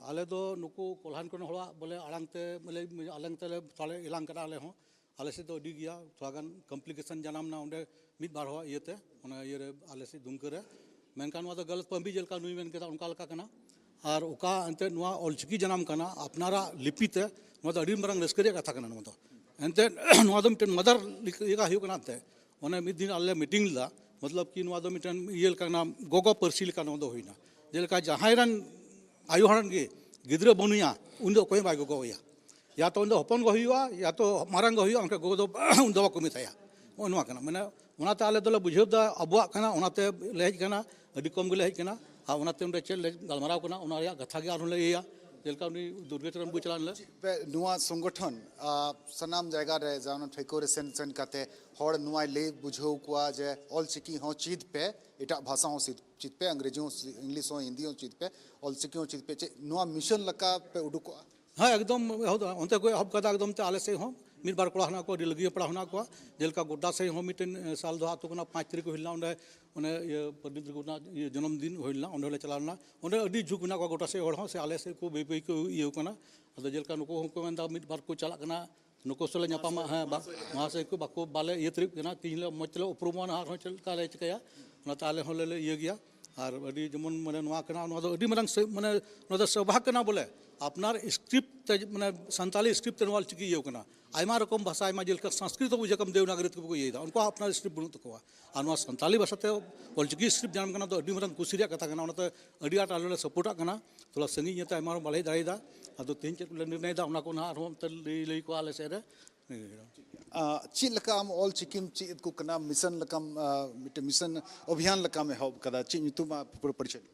ᱟᱞᱮ ᱫᱚ ᱱᱩᱠᱩ ᱠᱚᱞᱦᱟᱱ ᱠᱚᱨᱮᱱ ᱦᱚᱲᱟᱜ ᱵᱚᱞᱮ ᱟᱲᱟᱝ ᱛᱮ, ᱵᱚᱞᱮ ᱟᱲᱟᱝ ᱛᱮᱞᱮ ᱛᱟᱞᱮ ᱮᱞᱟᱝ ᱠᱟᱱᱟ ᱟᱞᱮ ᱦᱚᱸ᱾ ᱟᱞᱮ ᱥᱮᱫ ᱫᱚ ᱟᱹᱰᱤ ᱜᱮᱭᱟ, ᱛᱷᱚᱲᱟ ᱜᱟᱱ ᱠᱚᱢᱯᱞᱤᱠᱮᱥᱚᱱ ᱡᱟᱱᱟᱢ ᱮᱱᱟ ᱚᱸᱰᱮ ᱢᱤᱫ ᱵᱟᱨ ᱦᱚᱲᱟᱜ ᱤᱭᱟᱹᱛᱮ, ᱚᱱᱟ ᱤᱭᱟᱹᱨᱮ ᱟᱞᱮ ᱥᱮᱫ ᱫᱩᱢᱠᱟᱹ ᱨᱮ᱾ ᱢᱮᱱᱠᱷᱟᱱ ᱱᱚᱣᱟ ᱫᱚ ᱜᱟᱞᱟᱛ ᱯᱟᱹᱢᱵᱤ ᱡᱮᱞᱮᱠᱟ ᱱᱩᱭ ᱢᱮᱱ ᱠᱮᱫᱟ, ᱚᱱᱠᱟ ᱞᱮᱠᱟ ᱠᱟᱱᱟ᱾ ᱟᱨ ᱚᱠᱟ ᱮᱱᱛᱮᱫ ᱱᱚᱣᱟ ᱚᱞᱪᱤᱠᱤ ᱡᱟᱱᱟᱢ ᱠᱟᱱᱟ ᱟᱯᱱᱟᱨᱟᱜ ᱞᱤᱯᱤ ᱛᱮ, ᱱᱚᱣᱟ ᱫᱚ ᱟᱹᱰᱤ ᱢᱟᱨᱟᱝ ᱨᱟᱹᱥᱠᱟᱹ ᱨᱮᱭᱟᱜ ᱠᱟᱛᱷᱟ ᱠᱟᱱᱟ᱾ ᱱᱚᱣᱟ ᱫᱚ ᱮᱱᱛᱮᱫ ᱱᱚᱣᱟ ᱫᱚ ᱢᱤᱫᱴᱮᱱ ᱢᱟᱫᱟᱨ ᱞᱮᱠᱟ ᱦᱩᱭᱩᱜ ᱠᱟᱱᱟ᱾ ᱮᱱᱛᱮᱫ ᱚᱱᱮ ᱢᱤᱫ ᱫᱤᱱ ᱟᱞᱮ ᱞᱮ ᱢᱤᱴᱤᱝ ᱞᱮᱫᱟ, ᱢᱚᱛᱞᱚᱵ ᱠᱤ ᱱᱚᱣᱟ ᱫᱚ ᱢᱤᱫᱴᱮᱱ ᱤᱭᱟᱹ ᱞᱮᱠᱟ ᱠᱟᱱᱟ, ᱜᱚᱜᱚ ᱯᱟᱹᱨᱥᱤ ᱞᱮᱠᱟ ᱱᱚᱣᱟ ᱫᱚ ᱦᱩᱭᱱᱟ᱾ ᱡᱮᱞᱮᱠᱟ ᱡᱟᱦᱟᱸᱭ ᱨᱮᱱ ᱟᱭᱳ ᱦᱚᱲ ᱨᱮᱱ ᱜᱮ ᱜᱤᱫᱽᱨᱟᱹ ᱵᱟᱹᱱᱩᱭᱟ, ᱩᱱᱤ ᱫᱚ ᱚᱠᱚᱭ ᱦᱚᱸ ᱵᱟᱭ ᱜᱚᱜᱚ ᱟᱭᱟ᱾ ᱭᱟ ᱛᱚ ᱩᱱᱤ ᱫᱚ ᱦᱚᱯᱚᱱ ᱜᱮ ᱦᱩᱭᱩᱜᱼᱟ, ᱭᱟ ᱛᱚ ᱢᱟᱨᱟᱝ ᱜᱮ ᱦᱩᱭᱩᱜᱼᱟ, ᱚᱱᱠᱟ ᱜᱚᱜᱚ ᱫᱚ ᱩᱱᱤ ᱫᱚ ᱵᱟᱠᱚ ᱢᱮᱛᱟᱭᱟ᱾ ᱱᱚᱜᱼᱚ ᱱᱚᱣᱟ ᱠᱟᱱᱟ᱾ ᱢᱟᱱᱮ ᱚᱱᱟᱛᱮ ᱟᱞᱮ ᱫᱚᱞᱮ ᱵᱩᱡᱷᱟᱹᱣ ᱮᱫᱟ ᱟᱵᱚᱣᱟᱜ ᱠᱟᱱᱟ, ᱚᱱᱟᱛᱮ ᱞᱮ ᱦᱮᱡ ᱠᱟᱱᱟ, ᱟᱹᱰᱤ ᱠᱚᱢ ᱜᱮᱞᱮ ᱦᱮᱡ ᱠᱟᱱᱟ᱾ ᱟᱨ ᱚᱱᱟᱛᱮ ᱚᱸᱰᱮ ᱪᱮᱫ ᱞᱮ ᱜᱟᱞᱢᱟᱨᱟᱣ ᱠᱟᱱᱟ, ᱚᱱᱟ ᱨᱮᱭᱟᱜ ᱠᱟᱛᱷᱟ ᱜᱮ ᱟᱨᱦᱚᱸ ᱞᱮ ᱤᱭᱟᱹᱭᱟ, ᱡᱮᱞᱮᱠᱟ ᱩᱱᱤ ᱫᱩᱨᱜᱟᱹ ᱪᱚᱨᱚᱱ ᱵᱩᱡᱽ ᱪᱟᱞᱟᱣ ᱞᱮᱱᱟ᱾ ᱯᱮ ᱱᱚᱣᱟ ᱥᱚᱝᱜᱚᱴᱷᱚᱱ, ᱟ, ᱥᱟᱱᱟᱢ ᱡᱟᱭᱜᱟ ᱨᱮ ᱡᱟᱦᱟᱸ ᱴᱷᱟᱹᱣᱠᱟᱹ ᱨᱮ ᱥᱮᱱ, ᱥᱮᱱ ᱠᱟᱛᱮ ᱦᱚᱲ ᱱᱚᱣᱟᱭ ᱞᱟᱹᱭ ᱵᱩᱡᱷᱟᱹᱣ ᱠᱚᱣᱟ ᱡᱮ ᱚᱞ ᱪᱤᱠᱤ ᱦᱚᱸ ᱪᱮᱫ ᱯᱮ, ᱮᱴᱟᱜ ᱵᱷᱟᱥᱟ ᱦᱚᱸ ᱪᱮᱫ, ᱪᱮᱫ ᱯᱮ, ᱤᱝᱨᱮᱡᱤ ᱦᱚᱸ, ᱤᱝᱞᱤᱥ ᱦᱚᱸ, ᱦᱤᱱᱫᱤ ᱦᱚᱸ ᱪᱮᱫ ᱯᱮ, ᱚᱞ ᱪᱤᱠᱤ ᱦᱚᱸ ᱪᱮᱫ ᱯᱮ, ᱪᱮᱫ ᱱᱚᱣᱟ ᱢᱤᱥᱚᱱ ᱞᱮᱠᱟ ᱯᱮ ᱩᱰᱩᱠᱚᱜᱼᱟ? ᱦᱮᱸ, ᱮᱠᱫᱚᱢ ᱮᱦᱚᱵ ᱫᱚ ᱚᱱᱛᱮ ᱠᱚ ᱮᱦᱚᱵ ᱠᱟᱫᱟ᱾ ᱮᱠᱫᱚᱢ ᱛᱮ ᱟᱞᱮ ᱥᱮᱫ ᱦᱚᱸ ᱢᱤᱫ ᱵᱟᱨ ᱠᱚᱲᱟ ᱦᱮᱱᱟᱜ ᱠᱚᱣᱟ, ᱟᱹᱰᱤ ᱞᱟᱹᱜᱤᱭᱟᱹ ᱯᱟᱲᱟ ᱦᱮᱱᱟᱜ ᱠᱚᱣᱟ᱾ ᱡᱮᱞᱮᱠᱟ ᱜᱚᱰᱰᱟ ᱥᱮᱫ ᱦᱚᱸ ᱢᱤᱫᱴᱮᱱ, ᱮ, ᱥᱟᱞ ᱫᱚᱦᱟ ᱟᱹᱛᱩ ᱠᱟᱱᱟ, ᱯᱟᱸᱪ ᱛᱟᱹᱨᱤᱠᱷ ᱠᱚ ᱦᱩᱭ ᱞᱮᱱᱟ, ᱚᱸᱰᱮ ᱚᱱᱮ ᱤᱭᱟᱹ ᱯᱚᱱᱰᱤᱛ ᱨᱚᱜᱷᱩᱱᱟᱛᱷ ᱤᱭᱟᱹ ᱡᱚᱱᱚᱢ ᱫᱤᱱ ᱦᱩᱭ ᱞᱮᱱᱟ, ᱚᱸᱰᱮ ᱦᱚᱸᱞᱮ ᱪᱟᱞᱟᱣ ᱞᱮᱱᱟ᱾ ᱚᱸᱰᱮ ᱟᱹᱰᱤ ᱡᱷᱩᱸᱠ ᱢᱮᱱᱟᱜ ᱠᱚᱣᱟ ᱜᱚᱴᱟ ᱥᱮᱫ ᱦᱚᱲ ᱦᱚᱸ, ᱥᱮ ᱟᱞᱮ ᱥᱮᱫ ᱠᱚ ᱵᱟᱹᱭ ᱵᱟᱹᱭ ᱠᱚ ᱤᱭᱟᱹ ᱠᱟᱱᱟ᱾ ᱟᱫᱚ ᱡᱮᱞᱮᱠᱟ ᱱᱩᱠᱩ ᱦᱚᱸᱠᱚ ᱢᱮᱱᱫᱟ ᱢᱤᱫ ᱵᱟᱨ ᱠᱚ ᱪᱟᱞᱟᱜ ᱠᱟᱱᱟ, ᱱᱩᱠᱩ ᱥᱟᱞᱟᱜ ᱧᱟᱯᱟᱢᱟ, ᱦᱮᱸ, ᱵᱟ-, ᱢᱟᱦᱟᱥᱚᱭ ᱠᱚ ᱵᱟᱠᱚ, ᱵᱟᱞᱮ ᱤᱭᱟᱹ ᱛᱟᱹᱨᱤᱵ ᱠᱟᱱᱟ, ᱛᱤᱦᱤᱧ ᱞᱮ ᱢᱚᱡᱽ ᱛᱮᱞᱮ ᱩᱯᱨᱩᱢᱚᱜᱼᱟ ᱱᱟᱦᱟᱜ, ᱟᱨᱦᱚᱸ ᱪᱮᱫ ᱞᱮᱠᱟ ᱞᱮ ᱪᱤᱠᱟᱹᱭᱟ, ᱚᱱᱟᱛᱮ ᱟᱞᱮ ᱦᱚᱸ ᱞᱮ, ᱞᱮ ᱤᱭᱟᱹ ᱜᱮᱭᱟ᱾ ᱟᱨ ᱟᱹᱰᱤ ᱡᱮᱢᱚᱱ ᱢᱟᱱᱮ ᱱᱚᱣᱟ ᱠᱟᱱᱟ, ᱱᱚᱣᱟ ᱫᱚ ᱟᱹᱰᱤ ᱢᱟᱨᱟᱝ ᱥᱮ-, ᱢᱟᱱᱮ ᱱᱚᱣᱟ ᱫᱚ ᱥᱟᱵᱷᱟ ᱠᱟᱱᱟ ᱵᱚᱞᱮ, ᱟᱯᱱᱟᱨ ᱥᱠᱨᱤᱯᱴ ᱛᱮ, ᱢᱟᱱᱮ ᱥᱟᱱᱛᱟᱞᱤ ᱥᱠᱨᱤᱯᱴ ᱛᱮ ᱱᱚᱣᱟ ᱚᱞᱪᱤᱠᱤ ᱤᱭᱟᱹ ᱠᱟᱱᱟ᱾ ᱟᱭᱢᱟ ᱨᱚᱠᱚᱢ ᱵᱷᱟᱥᱟ, ᱟᱭᱢᱟ ᱡᱮᱞᱮᱠᱟ ᱥᱚᱝᱥᱠᱨᱤᱛ ᱦᱚᱸ ᱵᱩᱡᱷᱟᱹᱣ ᱠᱟᱢ ᱫᱮᱵᱽᱱᱟᱜᱚᱨᱤ ᱛᱮᱠᱚ ᱤᱭᱟᱹᱭᱮᱫᱟ, ᱩᱱᱠᱩᱣᱟᱜ ᱟᱯᱱᱟᱨ ᱥᱠᱨᱤᱯᱴ ᱵᱟᱹᱱᱩᱜ ᱛᱟᱠᱚᱣᱟ᱾ ᱟᱨ ᱱᱚᱣᱟ ᱥᱟᱱᱛᱟᱞᱤ ᱵᱷᱟᱥᱟᱛᱮ ᱚᱞᱪᱤᱠᱤ ᱥᱠᱨᱤᱯᱴ ᱡᱟᱱᱟᱢ ᱠᱟᱱᱟ, ᱫᱚ ᱟᱹᱰᱤ ᱢᱟᱨᱟᱝ ᱠᱩᱥᱤ ᱨᱮᱭᱟᱜ ᱠᱟᱛᱷᱟ ᱠᱟᱱᱟ᱾ ᱚᱱᱟᱛᱮ ᱟᱹᱰᱤ ᱟᱸᱴ ᱟᱞᱮ ᱞᱮ ᱥᱟᱯᱳᱨᱴᱟᱜ ᱠᱟᱱᱟ᱾ ᱛᱷᱚᱲᱟ ᱥᱟᱺᱜᱤᱧ ᱤᱭᱟᱹᱛᱮ ᱟᱭᱢᱟ ᱦᱚᱲ ᱵᱟᱞᱮ ᱦᱮᱡ ᱫᱟᱲᱮᱭᱟᱫᱟ᱾ ᱟᱫᱚ ᱛᱮᱦᱮᱧ ᱪᱮᱫ ᱠᱚᱞᱮ ᱱᱤᱨᱱᱚᱭ ᱫᱟ, ᱚᱱᱟ ᱠᱚ ᱱᱟᱦᱟᱜ ᱟᱨᱦᱚᱸ ᱚᱱᱛᱮ ᱞᱟᱹᱭ, ᱞᱟᱹᱭ ᱠᱚᱣᱟ ᱟᱞᱮ ᱥᱮᱫ ᱨᱮ᱾ ᱟᱸ, ᱪᱮᱫ ᱞᱮᱠᱟ ᱟᱢ ᱚᱞ ᱪᱤᱠᱤᱢ ᱪᱮᱫ ᱠᱚ ᱠᱟᱱᱟ? ᱢᱤᱥᱚᱱ ᱞᱮᱠᱟᱢ, ᱟᱸ, ᱢᱤᱫᱴᱮᱱ ᱢᱤᱥᱚᱱ ᱚᱵᱷᱤᱭᱟᱱ ᱞᱮᱠᱟᱢ ᱮᱦᱚᱵ ᱠᱟᱫᱟ᱾ ᱪᱮᱫ ᱧᱩᱛᱩᱢ ᱟᱢ ᱯᱩᱨᱟᱹ ᱯᱚᱨᱤᱪᱚᱭ?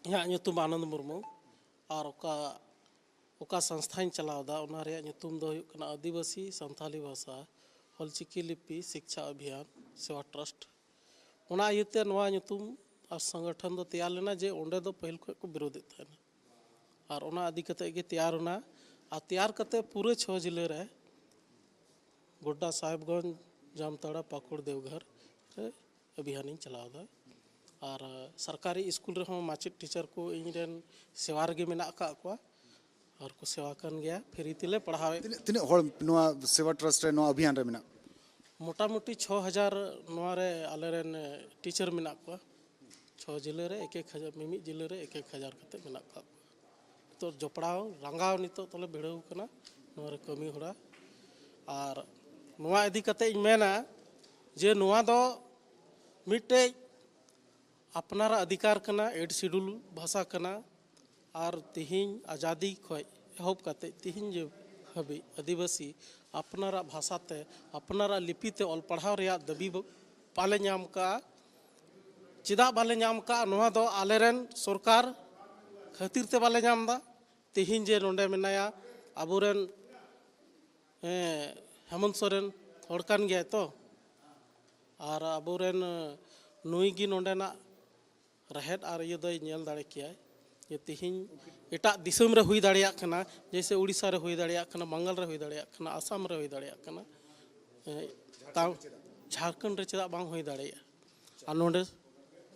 ᱤᱧᱟᱹᱜ ᱧᱩᱛᱩᱢ ᱟᱱᱚᱱᱫ ᱢᱩᱨᱢᱩ᱾ ᱟᱨ ᱚᱠᱟ, ᱚᱠᱟ ᱥᱚᱝᱥᱛᱷᱟᱧ ᱪᱟᱞᱟᱣ ᱮᱫᱟ, ᱚᱱᱟ ᱨᱮᱭᱟᱜ ᱧᱩᱛᱩᱢ ᱫᱚ ᱦᱩᱭᱩᱜ ᱠᱟᱱᱟ ᱟᱹᱫᱤᱵᱟᱹᱥᱤ ᱥᱟᱱᱛᱷᱟᱞᱤ ᱵᱷᱟᱥᱟ ᱚᱞᱪᱤᱠᱤ ᱞᱤᱯᱤ ᱥᱤᱠᱪᱷᱟ ᱚᱵᱷᱤᱭᱟᱱ ᱥᱮᱵᱟ ᱴᱨᱟᱥᱴ᱾ ᱚᱱᱟ ᱤᱭᱟᱹᱛᱮ ᱱᱚᱣᱟ ᱧᱩᱛᱩᱢ ᱟᱨ ᱥᱚᱝᱜᱚᱴᱷᱚᱱ ᱫᱚ ᱛᱮᱭᱟᱨ ᱞᱮᱱᱟ, ᱡᱮ ᱚᱸᱰᱮ ᱫᱚ ᱯᱟᱹᱦᱤᱞ ᱠᱷᱚᱱ ᱠᱚ ᱵᱤᱨᱳᱫᱮᱫ ᱛᱟᱦᱮᱱᱟ᱾ ᱟᱨ ᱚᱱᱟ ᱤᱫᱤ ᱠᱟᱛᱮ ᱜᱮ ᱛᱮᱭᱟᱨ ᱮᱱᱟ᱾ ᱟᱨ ᱛᱮᱭᱟᱨ ᱠᱟᱛᱮ ᱯᱩᱨᱟᱹ ᱪᱷᱚ ᱡᱤᱞᱟᱹ ᱨᱮ, ᱜᱳᱰᱰᱟ, ᱥᱟᱦᱮᱵᱽᱜᱚᱸᱡᱽ, ᱡᱟᱢᱛᱟᱲᱟ, ᱯᱟᱹᱠᱩᱲ, ᱫᱮᱣᱜᱷᱚᱨ ᱨᱮ ᱚᱵᱷᱤᱭᱟᱱᱤᱧ ᱪᱟᱞᱟᱣ ᱮᱫᱟ᱾ ᱟᱨ ᱥᱚᱨᱠᱟᱨᱤ ᱥᱠᱩᱞ ᱨᱮᱦᱚᱸ ᱢᱟᱪᱮᱫ ᱴᱤᱪᱟᱨ ᱠᱚ ᱤᱧ ᱨᱮᱱ ᱥᱮᱵᱟ ᱨᱮᱜᱮ ᱢᱮᱱᱟᱜ ᱟᱠᱟᱫ ᱠᱚᱣᱟ᱾ ᱟᱨ ᱠᱚ ᱥᱮᱵᱟ ᱠᱟᱱ ᱜᱮᱭᱟ, ᱯᱷᱨᱤ ᱛᱮᱞᱮ ᱯᱟᱲᱦᱟᱣᱮᱫ᱾ ᱛᱤᱱᱟᱹᱜ, ᱛᱤᱱᱟᱹᱜ ᱦᱚᱲ ᱱᱚᱣᱟ ᱥᱮᱵᱟ ᱴᱨᱟᱥᱴ ᱨᱮ ᱱᱚᱣᱟ ᱚᱵᱷᱤᱭᱟᱱ ᱨᱮ ᱢᱮᱱᱟᱜ? ᱢᱚᱴᱟᱢᱩᱴᱤ ᱪᱷᱚ ᱦᱟᱡᱟᱨ ᱱᱚᱣᱟ ᱨᱮ ᱟᱞᱮᱨᱮᱱ ᱴᱤᱪᱟᱨ ᱢᱮᱱᱟᱜ ᱠᱚᱣᱟ᱾ ᱪᱷᱚ ᱡᱤᱞᱟᱹ ᱨᱮ ᱮᱠ ᱮᱠ ᱦᱟᱡᱟᱨ, ᱢᱤᱢᱤᱫ ᱡᱤᱞᱟᱹ ᱨᱮ ᱮᱠ ᱮᱠ ᱦᱟᱡᱟᱨ ᱠᱟᱛᱮ ᱢᱮᱱᱟᱜ ᱠᱟᱜ ᱠᱚᱣᱟ᱾ ᱱᱤᱛᱚᱜ ᱡᱚᱯᱲᱟᱣ, ᱨᱟᱸᱜᱟᱣ ᱱᱤᱛᱚᱜ ᱛᱟᱞᱮ ᱵᱷᱤᱲᱟᱹᱣ ᱠᱟᱱᱟ ᱱᱚᱣᱟ ᱨᱮ ᱠᱟᱹᱢᱤ ᱦᱚᱨᱟ᱾ ᱟᱨ ᱱᱚᱣᱟ ᱤᱫᱤ ᱠᱟᱛᱮ ᱤᱧ ᱢᱮᱱᱟ ᱡᱮ ᱱᱚᱣᱟ ᱫᱚ ᱢᱤᱫᱴᱮᱡ ᱟᱯᱱᱟᱨᱟᱜ ᱚᱫᱷᱤᱠᱟᱨ ᱠᱟᱱᱟ, ᱮᱭᱤᱴ ᱥᱤᱰᱩᱞ ᱵᱷᱟᱥᱟ ᱠᱟᱱᱟ᱾ ᱟᱨ ᱛᱤᱦᱤᱧ ᱟᱡᱟᱫᱤ ᱠᱷᱚᱡ ᱮᱦᱚᱵ ᱠᱟᱛᱮ ᱛᱤᱦᱤᱧ ᱡᱮ ᱦᱟᱹᱵᱤᱡ ᱟᱹᱫᱤᱵᱟᱹᱥᱤ ᱟᱯᱱᱟᱨᱟᱜ ᱵᱷᱟᱥᱟ ᱛᱮ, ᱟᱯᱱᱟᱨᱟᱜ ᱞᱤᱯᱤ ᱛᱮ ᱚᱞ ᱯᱟᱲᱦᱟᱣ ᱨᱮᱭᱟᱜ ᱫᱟᱹᱵᱤ ᱵᱚ-, ᱵᱟᱞᱮ ᱧᱟᱢ ᱠᱟᱜᱼᱟ᱾ ᱪᱮᱫᱟᱜ ᱵᱟᱞᱮ ᱧᱟᱢ ᱠᱟᱜᱼᱟ? ᱱᱚᱣᱟ ᱫᱚ ᱟᱞᱮᱨᱮᱱ ᱥᱚᱨᱠᱟᱨ ᱠᱷᱟᱹᱛᱤᱨ ᱛᱮ ᱵᱟᱞᱮ ᱧᱟᱢ ᱮᱫᱟ᱾ ᱛᱤᱦᱤᱧ ᱡᱮ ᱱᱚᱰᱮ ᱢᱮᱱᱟᱭᱟ ᱟᱵᱚᱨᱮᱱ, ᱦᱮᱸ, ᱦᱮᱢᱚᱱᱛ ᱥᱚᱨᱮᱱ ᱦᱚᱲ ᱠᱟᱱ ᱜᱮᱭᱟᱭ ᱛᱚ, ᱟᱨ ᱟᱵᱚᱨᱮᱱ ᱱᱩᱭ ᱜᱮ ᱱᱚᱰᱮᱱᱟᱜ ᱨᱮᱦᱮᱫ ᱟᱨ ᱤᱭᱟᱹ ᱫᱚᱭ ᱧᱮᱞ ᱫᱟᱲᱮ ᱠᱮᱭᱟᱭ ᱡᱮ ᱛᱤᱦᱤᱧ ᱮᱴᱟᱜ ᱫᱤᱥᱚᱢ ᱨᱮ ᱦᱩᱭ ᱫᱟᱲᱮᱭᱟᱜ ᱠᱟᱱᱟ, ᱡᱮᱭᱥᱮ ᱩᱲᱤᱥᱥᱟ ᱨᱮ ᱦᱩᱭ ᱫᱟᱲᱮᱭᱟᱜ ᱠᱟᱱᱟ, ᱵᱟᱝᱜᱟᱞ ᱨᱮ ᱦᱩᱭ ᱫᱟᱲᱮᱭᱟᱜ ᱠᱟᱱᱟ, ᱟᱥᱟᱢ ᱨᱮ ᱦᱩᱭ ᱫᱟᱲᱮᱭᱟᱜ ᱠᱟᱱᱟ, ᱮ, ᱛᱟᱣ ᱡᱷᱟᱲᱠᱷᱚᱸᱰ ᱨᱮ ᱪᱮᱫᱟᱜ ᱵᱟᱝ ᱦᱩᱭ ᱫᱟᱲᱮᱭᱟᱜᱼᱟ? ᱟᱨ ᱱᱚᱰᱮ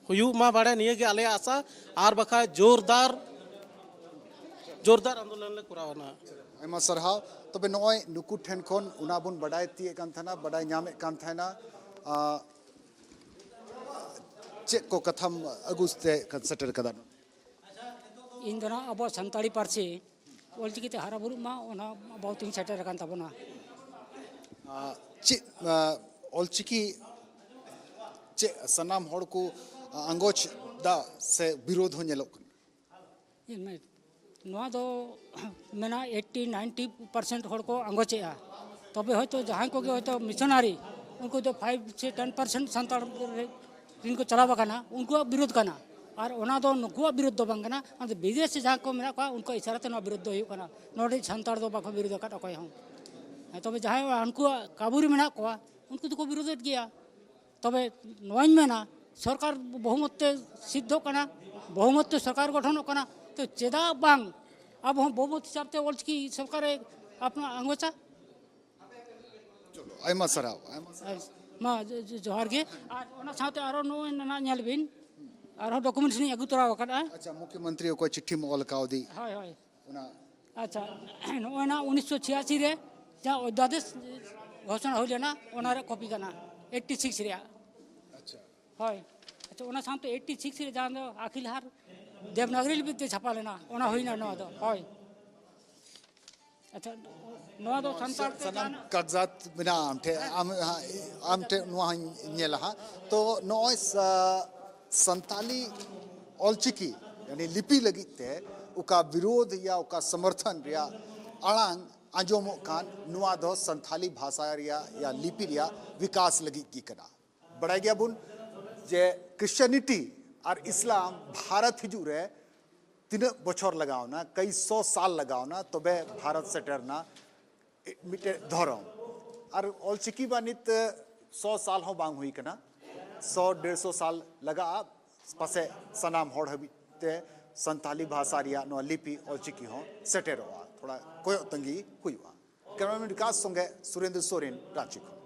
ᱦᱩᱭᱩᱜ ᱢᱟ ᱵᱟᱲᱮ, ᱱᱤᱭᱟᱹ ᱜᱮ ᱟᱞᱮᱭᱟᱜ ᱟᱥᱟ᱾ ᱟᱨ ᱵᱟᱠᱷᱟᱡ ᱡᱳᱨᱫᱟᱨ, ᱡᱳᱨᱫᱟᱨ ᱟᱱᱫᱳᱞᱚᱱ ᱞᱮ ᱠᱚᱨᱟᱣᱟ ᱱᱟᱦᱟᱜ᱾ ᱟᱭᱢᱟ ᱥᱟᱨᱦᱟᱣ᱾ ᱛᱚᱵᱮ ᱱᱚᱜᱼᱚᱭ ᱱᱩᱠᱩ ᱴᱷᱮᱱ ᱠᱷᱚᱱ ᱚᱱᱟ ᱵᱚᱱ ᱵᱟᱰᱟᱭ ᱛᱤᱭᱮᱫ ᱠᱟᱱ ᱛᱟᱦᱮᱱᱟ, ᱵᱟᱰᱟᱭ ᱧᱟᱢᱮᱫ ᱠᱟᱱ ᱛᱟᱦᱮᱱᱟ, ᱟᱸ, ᱪᱮᱫ ᱠᱚ ᱠᱟᱛᱷᱟᱢ ᱟᱹᱜᱩ ᱥᱮ-, ᱥᱮᱴᱮᱨ ᱠᱟᱫᱟ? ᱤᱧ ᱫᱚ ᱱᱟᱦᱟᱜ ᱟᱵᱚ ᱥᱟᱱᱛᱟᱲᱤ ᱯᱟᱹᱨᱥᱤ ᱚᱞᱪᱤᱠᱤ ᱛᱮ ᱦᱟᱨᱟ ᱵᱩᱨᱩᱜ ᱢᱟ, ᱚᱱᱟ ᱵᱟᱵᱚᱛ ᱤᱧ ᱥᱮᱴᱮᱨ ᱟᱠᱟᱱ ᱛᱟᱵᱚᱱᱟ᱾ ᱟᱸ, ᱪᱮᱫ, ᱟᱸ, ᱚᱞᱪᱤᱠᱤ ᱪᱮᱫ ᱥᱟᱱᱟᱢ ᱦᱚᱲ ᱠᱚ ᱟᱸᱜᱚᱪ ᱫᱟ ᱥᱮ ᱵᱤᱨᱳᱫᱷ ᱦᱚᱸ ᱧᱮᱞᱚᱜ ᱠᱟᱱᱟ? ᱧᱮᱞ ᱢᱮ, ᱱᱚᱣᱟ ᱫᱚ ᱢᱮᱱᱟ ᱮᱭᱤᱴᱤ ᱱᱟᱭᱤᱱᱴᱤ ᱯᱟᱨᱥᱮᱱᱴ ᱦᱚᱲ ᱠᱚ ᱟᱸᱜᱚᱪᱮᱜᱼᱟ᱾ ᱛᱚᱵᱮ ᱦᱚᱭᱛᱳ ᱡᱟᱦᱟᱸᱭ ᱠᱚᱜᱮ ᱦᱚᱭᱛᱳ ᱢᱤᱥᱚᱱᱟᱨᱤ, ᱩᱱᱠᱩ ᱫᱚ ᱯᱷᱟᱭᱤᱵᱷ ᱥᱮ ᱴᱮᱱ ᱯᱟᱨᱥᱮᱱᱴ ᱥᱟᱱᱛᱟᱲ ᱨᱤᱱ ᱠᱚ ᱪᱟᱞᱟᱣ ᱟᱠᱟᱱᱟ, ᱩᱱᱠᱩᱣᱟᱜ ᱵᱤᱨᱳᱫᱷ ᱠᱟᱱᱟ᱾ ᱟᱨ ᱚᱱᱟ ᱫᱚ ᱱᱩᱠᱩᱣᱟᱜ ᱵᱤᱨᱳᱫᱷ ᱫᱚ ᱵᱟᱝ ᱠᱟᱱᱟ, ᱚᱱᱟ ᱫᱚ ᱵᱤᱫᱮᱥ ᱨᱮ ᱡᱟᱦᱟᱸ ᱠᱚ ᱢᱮᱱᱟᱜ ᱠᱚᱣᱟ, ᱩᱱᱠᱩᱣᱟᱜ ᱤᱥᱟᱨᱟ ᱛᱮ ᱱᱚᱣᱟ ᱵᱤᱨᱳᱫᱷ ᱫᱚ ᱦᱩᱭᱩᱜ ᱠᱟᱱᱟ᱾ ᱱᱚᱰᱮ ᱥᱟᱱᱛᱟᱲ ᱫᱚ ᱵᱟᱠᱚ ᱵᱤᱨᱳᱫᱷ ᱟᱠᱟᱫ ᱚᱠᱚᱭ ᱦᱚᱸ᱾ ᱦᱮᱸ, ᱛᱚᱵᱮ ᱡᱟᱦᱟᱸᱭ ᱩᱱᱠᱩᱣᱟᱜ ᱠᱟᱵᱩ ᱨᱮ ᱢᱮᱱᱟᱜ ᱠᱚᱣᱟ, ᱩᱱᱠᱩ ᱫᱚᱠᱚ ᱵᱤᱨᱳᱫᱷᱮᱫ ᱜᱮᱭᱟ᱾ ᱛᱚᱵᱮ ᱱᱚᱣᱟᱧ ᱢᱮᱱᱟ, ᱥᱚᱨᱠᱟᱨ ᱵᱚᱦᱩᱢᱚᱛ ᱛᱮ ᱥᱤᱫᱽᱫᱷᱚᱜ ᱠᱟᱱᱟ, ᱵᱚᱦᱩᱢᱚᱛ ᱛᱮ ᱥᱚᱨᱠᱟᱨ ᱜᱚᱴᱷᱚᱱᱚᱜ ᱠᱟᱱᱟ, ᱛᱚ ᱪᱮᱫᱟᱜ ᱵᱟᱝ ᱟᱵᱚ ᱦᱚᱸ ᱵᱚᱦᱩᱢᱚᱛ ᱦᱤᱥᱟᱵ ᱛᱮ ᱚᱞᱪᱤᱠᱤ ᱥᱚᱨᱠᱟᱨᱮ ᱟᱯᱱᱟ ᱟᱸᱜᱚᱪᱟ? ᱟᱭᱢᱟ ᱥᱟᱨᱦᱟᱣ, ᱟᱭᱢᱟ ᱥᱟᱨᱦᱟᱣ᱾ ᱟᱨ ᱢᱟ ᱡᱚ-, ᱡᱚ-, ᱡᱚᱦᱟᱨ ᱜᱮ᱾ ᱟᱨ ᱚᱱᱟ ᱥᱟᱶᱛᱮ ᱟᱨᱚ ᱱᱚᱜᱼᱚᱭ ᱱᱟᱜ ᱧᱮᱞ ᱵᱤᱱ, ᱟᱨᱦᱚᱸ ᱰᱚᱠᱩᱢᱮᱱᱴᱥ ᱞᱤᱧ ᱟᱹᱜᱩ ᱛᱚᱨᱟ ᱟᱠᱟᱫᱼᱟ᱾ ᱟᱪᱪᱷᱟ, ᱢᱩᱠᱷᱭᱚᱢᱚᱱᱛᱨᱤ ᱚᱠᱚᱭ ᱪᱤᱴᱷᱤᱢ ᱚᱞ ᱠᱟᱣᱫᱮ? ᱦᱳᱭ, ᱦᱳᱭ᱾ ᱚᱱᱟ ᱟᱪᱪᱷᱟ, ᱱᱚᱜᱼᱚᱭ ᱱᱟᱜ ᱩᱱᱤᱥᱥᱚ ᱪᱷᱤᱭᱟᱥᱤ ᱨᱮ ᱡᱟᱦᱟᱸ ᱚᱫᱽᱫᱷᱟᱫᱮᱥ ᱜᱷᱳᱥᱚᱱᱟ ᱦᱩᱭ ᱞᱮᱱᱟ, ᱚᱱᱟ ᱨᱮᱭᱟᱜ ᱠᱚᱯᱤ ᱠᱟᱱᱟ, ᱮᱭᱤᱴᱴᱤ ᱥᱤᱠᱥ ᱨᱮᱭᱟᱜ᱾ ᱟᱪᱪᱷᱟ᱾ ᱦᱳᱭ᱾ ᱟᱪᱪᱷᱟ, ᱚᱱᱟ ᱥᱟᱶᱛᱮ ᱮᱭᱤᱴᱴᱤ ᱥᱤᱠᱥ ᱨᱮ ᱡᱟᱦᱟᱸ ᱫᱚ ᱟᱠᱷᱤᱞ ᱦᱟᱨ ᱫᱮᱵᱽᱱᱟᱜᱚᱨᱤ ᱞᱤᱯᱤ ᱛᱮ ᱪᱷᱟᱯᱟ ᱞᱮᱱᱟ, ᱚᱱᱟ ᱦᱩᱭᱱᱟ ᱱᱚᱣᱟ ᱫᱚ᱾ ᱦᱳᱭ᱾ ᱟᱪᱪᱷᱟ, ᱱᱚᱣᱟ ᱫᱚ ᱥᱟᱱᱛᱟᱲ ᱛᱮ ᱥᱟᱱᱟᱢ ᱡᱟᱦᱟᱱᱟᱜ ᱠᱟᱜᱡᱟᱛ ᱢᱮᱱᱟᱜᱼᱟ ᱟᱢ ᱴᱷᱮᱱ, ᱟᱢ, ᱦᱟᱸ, ᱟᱢ ᱴᱷᱮᱱ ᱱᱚᱣᱟ ᱦᱚᱸᱧ ᱧᱮᱞᱟ ᱦᱟᱸᱜ᱾ ᱛᱚ ᱱᱚᱜᱼᱚᱭ ᱥᱟ-, ᱥᱟᱱᱛᱟᱞᱤ ᱚᱞᱪᱤᱠᱤ ᱭᱟᱱᱤ ᱞᱤᱯᱤ ᱞᱟᱹᱜᱤᱫ ᱛᱮ ᱚᱠᱟ ᱵᱤᱨᱳᱫᱷ ᱭᱟ ᱚᱠᱟ ᱥᱚᱢᱚᱨᱛᱷᱚᱱ ᱨᱮᱭᱟᱜ ᱟᱲᱟᱝ ᱟᱸᱡᱚᱢᱚᱜ ᱠᱟᱱ, ᱱᱚᱣᱟ ᱫᱚ ᱥᱟᱱᱛᱟᱞᱤ ᱵᱷᱟᱥᱟ ᱨᱮᱭᱟᱜ ᱭᱟ ᱞᱤᱯᱤ ᱨᱮᱭᱟᱜ ᱵᱤᱠᱟᱥ ᱞᱟᱹᱜᱤᱫ ᱜᱮ ᱠᱟᱱᱟ᱾ ᱵᱟᱲᱟᱭ ᱜᱮᱭᱟᱵᱚᱱ ᱡᱮ ᱠᱨᱤᱥᱪᱟᱱᱤᱴᱤ ᱟᱨ ᱤᱥᱞᱟᱢ ᱵᱷᱟᱨᱚᱛ ᱦᱤᱡᱩᱜ ᱨᱮ ᱛᱤᱱᱟᱹᱜ ᱵᱚᱪᱷᱚᱨ ᱞᱟᱜᱟᱣᱱᱟ, ᱠᱟᱹᱭ ᱥᱚ ᱥᱟᱞ ᱞᱟᱜᱟᱣᱱᱟ, ᱛᱚᱵᱮ ᱵᱷᱟᱨᱚᱛ ᱥᱮᱴᱮᱨᱱᱟ ᱢᱤᱫᱴᱮᱡ ᱫᱷᱚᱨᱚᱢ᱾ ᱟᱨ ᱚᱞᱪᱤᱠᱤ ᱢᱟ ᱱᱤᱛ ᱥᱚ ᱥᱟᱞ ᱦᱚᱸ ᱵᱟᱝ ᱦᱩᱭ ᱠᱟᱱᱟ, ᱥᱚ ᱰᱮᱲᱥᱚ ᱥᱟᱞ ᱞᱟᱜᱟᱜᱼᱟ ᱯᱟᱥᱮᱡ ᱥᱟᱱᱟᱢ ᱦᱚᱲ ᱦᱟᱹᱵᱤᱡ ᱛᱮ ᱥᱟᱱᱛᱟᱞᱤ ᱵᱷᱟᱥᱟ ᱨᱮᱭᱟᱜ ᱱᱚᱣᱟ ᱞᱤᱯᱤ ᱚᱞᱪᱤᱠᱤ ᱦᱚᱸ ᱥᱮᱴᱮᱨᱚᱜᱼᱟ᱾ ᱛᱷᱚᱲᱟ ᱠᱚᱭᱚᱜ ᱛᱟᱺᱜᱤ ᱦᱩᱭᱩᱜᱼᱟ᱾ ᱠᱮᱢᱮᱨᱟᱢᱮᱱ ᱵᱤᱠᱟᱥ ᱥᱚᱸᱜᱮ ᱥᱩᱨᱮᱱᱫᱨᱚ ᱥᱚᱨᱮᱱ, ᱨᱟᱸᱪᱤ ᱠᱷᱚᱱ᱾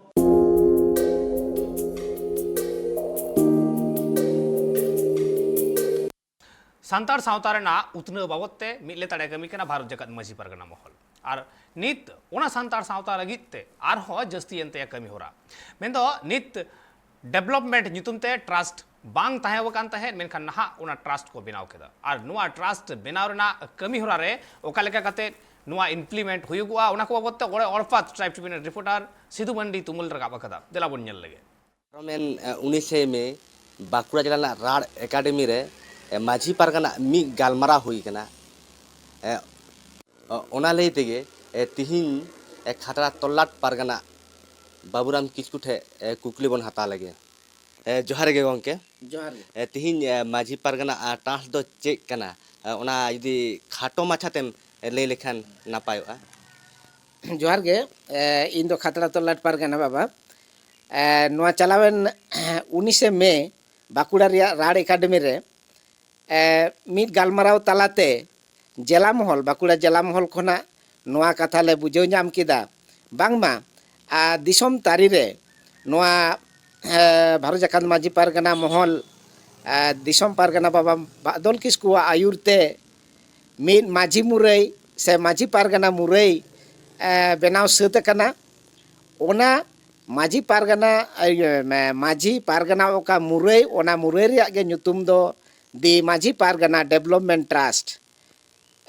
ᱥᱟᱱᱛᱟᱲ ᱥᱟᱶᱛᱟ ᱨᱮᱱᱟᱜ ᱩᱛᱱᱟᱹᱣ ᱵᱟᱵᱚᱫ ᱛᱮ ᱢᱤᱫ ᱞᱮᱛᱟᱲᱮ ᱠᱟᱹᱢᱤ ᱠᱟᱱᱟ ᱵᱷᱟᱨᱚᱛ ᱡᱟᱠᱟᱛ ᱢᱟᱹᱡᱷᱤ ᱯᱟᱨᱜᱟᱱᱟ ᱢᱚᱦᱚᱞ᱾ ᱟᱨ ᱱᱤᱛ ᱚᱱᱟ ᱥᱟᱱᱛᱟᱲ ᱥᱟᱶᱛᱟ ᱞᱟᱹᱜᱤᱫ ᱛᱮ ᱟᱨᱦᱚᱸ ᱡᱟᱹᱥᱛᱤ ᱮᱱ ᱛᱟᱭᱟ ᱠᱟᱹᱢᱤ ᱦᱚᱨᱟ᱾ ᱢᱮᱱᱫᱚ ᱱᱤᱛ ᱰᱮᱵᱷᱞᱚᱯᱢᱮᱱᱴ ᱧᱩᱛᱩᱢ ᱛᱮ ᱴᱨᱟᱥᱴ ᱵᱟᱝ ᱛᱟᱦᱮᱸ ᱟᱠᱟᱱ ᱛᱟᱦᱮᱸᱫ, ᱢᱮᱱᱠᱷᱟᱱ ᱱᱟᱦᱟᱜ ᱚᱱᱟ ᱴᱨᱟᱥᱴ ᱠᱚ ᱵᱮᱱᱟᱣ ᱠᱮᱫᱟ᱾ ᱟᱨ ᱱᱚᱣᱟ ᱴᱨᱟᱥᱴ ᱵᱮᱱᱟᱣ ᱨᱮᱱᱟᱜ ᱠᱟᱹᱢᱤ ᱦᱚᱨᱟ ᱨᱮ ᱚᱠᱟ ᱞᱮᱠᱟ ᱠᱟᱛᱮ ᱱᱚᱣᱟ ᱤᱢᱯᱞᱤᱢᱮᱱᱴ ᱦᱩᱭᱩᱜᱚᱜᱼᱟ, ᱚᱱᱟ ᱠᱚ ᱵᱟᱵᱚᱫ ᱛᱮ ᱜᱚᱲᱚ ᱚᱲᱯᱟᱛ ᱴᱨᱟᱭᱤᱵᱽ ᱴᱨᱤᱵᱤᱭᱩᱱᱟᱞ ᱨᱤᱯᱳᱨᱴᱟᱨ ᱥᱤᱫᱷᱩ ᱢᱟᱱᱰᱤ ᱛᱩᱢᱟᱹᱞ ᱨᱟᱠᱟᱵ ᱟᱠᱟᱫᱟ᱾ ᱫᱮᱞᱟ ᱵᱚᱱ ᱧᱮᱞ ᱞᱮᱜᱮ᱾ ᱯᱟᱨᱚᱢᱮᱱ ᱩᱱᱤᱥᱮ ᱢᱮ ᱵᱟᱸᱠᱩᱲᱟ ᱡᱮᱞᱟ ᱨᱮᱱᱟᱜ ᱨᱟᱲ ᱮᱠᱟᱰᱮᱢᱤ ᱨᱮ ᱢᱟᱹᱡᱷᱤ ᱯᱟᱨᱜᱟᱱᱟ ᱢᱤᱫ ᱜᱟᱞᱢᱟᱨᱟᱣ ᱦᱩᱭ ᱠᱟᱱᱟ᱾ ᱮ, ᱚ-, ᱚᱱᱟ ᱞᱟᱹᱭ ᱛᱮᱜᱮ, ᱮ, ᱛᱤᱦᱤᱧ, ᱮ, ᱠᱷᱟᱛᱲᱟ ᱛᱚᱞᱞᱟᱴ ᱯᱟᱨᱜᱟᱱᱟ ᱵᱟᱵᱩᱨᱟᱢ ᱠᱤᱥᱠᱩ ᱴᱷᱮᱱ, ᱮ, ᱠᱩᱠᱞᱤ ᱵᱚᱱ ᱦᱟᱛᱟᱣ ᱞᱮᱜᱮ᱾ ᱮ, ᱡᱚᱦᱟᱨ ᱜᱮ ᱜᱚᱢᱠᱮ᱾ ᱡᱚᱦᱟᱨ ᱜᱮ᱾ ᱮ, ᱛᱤᱦᱤᱧ, ᱮ, ᱢᱟᱹᱡᱷᱤ ᱯᱟᱨᱜᱟᱱᱟ ᱟᱨ ᱴᱨᱟᱥᱴ ᱫᱚ ᱪᱮᱫ ᱠᱟᱱᱟ? ᱮ, ᱚᱱᱟ ᱡᱩᱫᱤ ᱠᱷᱟᱴᱚ ᱢᱟᱪᱷᱟ ᱛᱮᱢ, ᱮ, ᱞᱟᱹᱭ ᱞᱮᱠᱷᱟᱱ ᱱᱟᱯᱟᱭᱚᱜᱼᱟ᱾ ᱡᱚᱦᱟᱨ ᱜᱮ᱾ ᱮ, ᱤᱧ ᱫᱚ ᱠᱷᱟᱛᱲᱟ ᱛᱚᱞᱞᱟᱴ ᱯᱟᱨᱜᱟᱱᱟ ᱵᱟᱵᱟ᱾ ᱮ, ᱱᱚᱣᱟ ᱪᱟᱞᱟᱣᱮᱱ ᱩᱱᱤᱥᱮ ᱢᱮ ᱵᱟᱸᱠᱩᱲᱟ ᱨᱮᱭᱟᱜ ᱨᱟᱲ ᱮᱠᱟᱰᱮᱢᱤ ᱨᱮ, ᱮ, ᱢᱤᱫ ᱜᱟᱞᱢᱟᱨᱟᱣ ᱛᱟᱞᱟᱛᱮ ᱡᱮᱞᱟ ᱢᱚᱦᱚᱞ, ᱵᱟᱸᱠᱩᱲᱟ ᱡᱮᱞᱟ ᱢᱚᱦᱚᱞ ᱠᱷᱚᱱᱟᱜ ᱱᱚᱣᱟ ᱠᱟᱛᱷᱟ ᱞᱮ ᱵᱩᱡᱷᱟᱹᱣ ᱧᱟᱢ ᱠᱮᱫᱟ, ᱵᱟᱝᱢᱟ, ᱟ, ᱫᱤᱥᱚᱢ ᱛᱟᱹᱨᱤ ᱨᱮ ᱱᱚᱣᱟ, ᱮ, ᱵᱷᱟᱨᱚᱛ ᱡᱟᱠᱟᱛ ᱢᱟᱹᱡᱷᱤ ᱯᱟᱨᱜᱟᱱᱟ ᱢᱚᱦᱚᱞ, ᱮ, ᱫᱤᱥᱚᱢ ᱯᱟᱨᱜᱟᱱᱟ ᱵᱟᱵᱟ ᱵᱟᱫᱚᱞ ᱠᱤᱥᱠᱩᱣᱟᱜ ᱟᱹᱭᱩᱨ ᱛᱮ ᱢᱤᱫ ᱢᱟᱹᱡᱷᱤ ᱢᱩᱨᱟᱹᱭ ᱥᱮ ᱢᱟᱹᱡᱷᱤ ᱯᱟᱨᱜᱟᱱᱟ ᱢᱩᱨᱟᱹᱭ, ᱮ, ᱵᱮᱱᱟᱣ ᱥᱟᱹᱛ ᱟᱠᱟᱱᱟ᱾ ᱚᱱᱟ ᱢᱟᱹᱡᱷᱤ ᱯᱟᱨᱜᱟᱱᱟ, ᱤᱭᱟᱹ, ᱢᱮ-, ᱢᱟᱹᱡᱷᱤ ᱯᱟᱨᱜᱟᱱᱟ ᱚᱠᱟ ᱢᱩᱨᱟᱹᱭ, ᱚᱱᱟ ᱢᱩᱨᱟᱹᱭ ᱨᱮᱭᱟᱜ ᱜᱮ ᱧᱩᱛᱩᱢ ᱫᱚ ᱫᱤ ᱢᱟᱹᱡᱷᱤ ᱯᱟᱨᱜᱟᱱᱟ ᱰᱮᱵᱷᱞᱚᱯᱢᱮᱱᱴ ᱴᱨᱟᱥᱴ᱾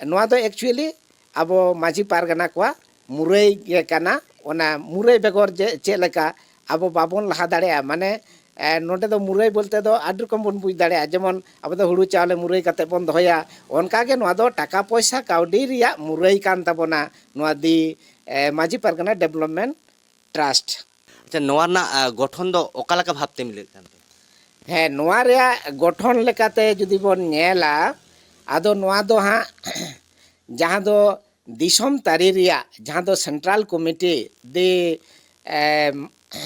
ᱱᱚᱣᱟ ᱫᱚ actually ᱟᱵᱚ ᱢᱟᱹᱡᱷᱤ ᱯᱟᱨᱜᱟᱱᱟ ᱠᱚᱣᱟᱜ ᱢᱩᱨᱟᱹᱭ ᱜᱮ ᱠᱟᱱᱟ᱾ ᱚᱱᱟ ᱢᱩᱨᱟᱹᱭ ᱵᱮᱜᱚᱨ ᱡᱮ ᱪᱮᱫ ᱞᱮᱠᱟ ᱟᱵᱚ ᱵᱟᱵᱚᱱ ᱞᱟᱦᱟ ᱫᱟᱲᱮᱭᱟᱜᱼᱟ, ᱢᱟᱱᱮ, ᱮ, ᱱᱚᱰᱮ ᱫᱚ ᱢᱩᱨᱟᱹᱭ ᱵᱚᱞᱛᱮ ᱫᱚ ᱟᱹᱰᱤ ᱨᱚᱠᱚᱢ ᱵᱚᱱ ᱵᱩᱡᱽ ᱫᱟᱲᱮᱭᱟᱜᱼᱟ, ᱡᱮᱢᱚᱱ ᱟᱵᱚ ᱫᱚ ᱦᱩᱲᱩ ᱪᱟᱣᱞᱮ ᱢᱩᱨᱟᱹᱭ ᱠᱟᱛᱮ ᱵᱚᱱ ᱫᱚᱦᱚᱭᱟ, ᱚᱱᱠᱟ ᱜᱮ ᱱᱚᱣᱟ ᱫᱚ ᱴᱟᱠᱟ ᱯᱚᱭᱥᱟ ᱠᱟᱹᱣᱰᱤ ᱨᱮᱭᱟᱜ ᱢᱩᱨᱟᱹᱭ ᱠᱟᱱ ᱛᱟᱵᱚᱱᱟ ᱱᱚᱣᱟ ᱫᱤ, ᱮ, ᱢᱟᱹᱡᱷᱤ ᱯᱟᱨᱜᱟᱱᱟ ᱰᱮᱵᱷᱞᱚᱯᱢᱮᱱᱴ ᱴᱨᱟᱥᱴ᱾ ᱟᱪᱪᱷᱟ, ᱱᱚᱣᱟ ᱨᱮᱱᱟᱜ, ᱟ, ᱜᱚᱴᱷᱚᱱ ᱫᱚ ᱚᱠᱟ ᱞᱮᱠᱟ ᱵᱷᱟᱵᱽ ᱛᱮᱢ ᱞᱟᱹᱭᱮᱫ ᱠᱟᱱ ᱛᱟᱦᱮᱸᱫ? ᱦᱮᱸ, ᱱᱚᱣᱟ ᱨᱮᱭᱟᱜ ᱜᱚᱴᱷᱚᱱ ᱞᱮᱠᱟᱛᱮ ᱡᱩᱫᱤ ᱵᱚᱱ ᱧᱮᱞᱟ, ᱟᱫᱚ ᱱᱚᱣᱟ ᱫᱚ ᱦᱟᱸᱜ ᱡᱟᱦᱟᱸ ᱫᱚ ᱫᱤᱥᱚᱢ ᱛᱟᱹᱨᱤ ᱨᱮᱭᱟᱜ, ᱡᱟᱦᱟᱸ ᱫᱚ ᱥᱮᱱᱴᱨᱟᱞ ᱠᱚᱢᱤᱴᱤ ᱫᱤ, ᱮ,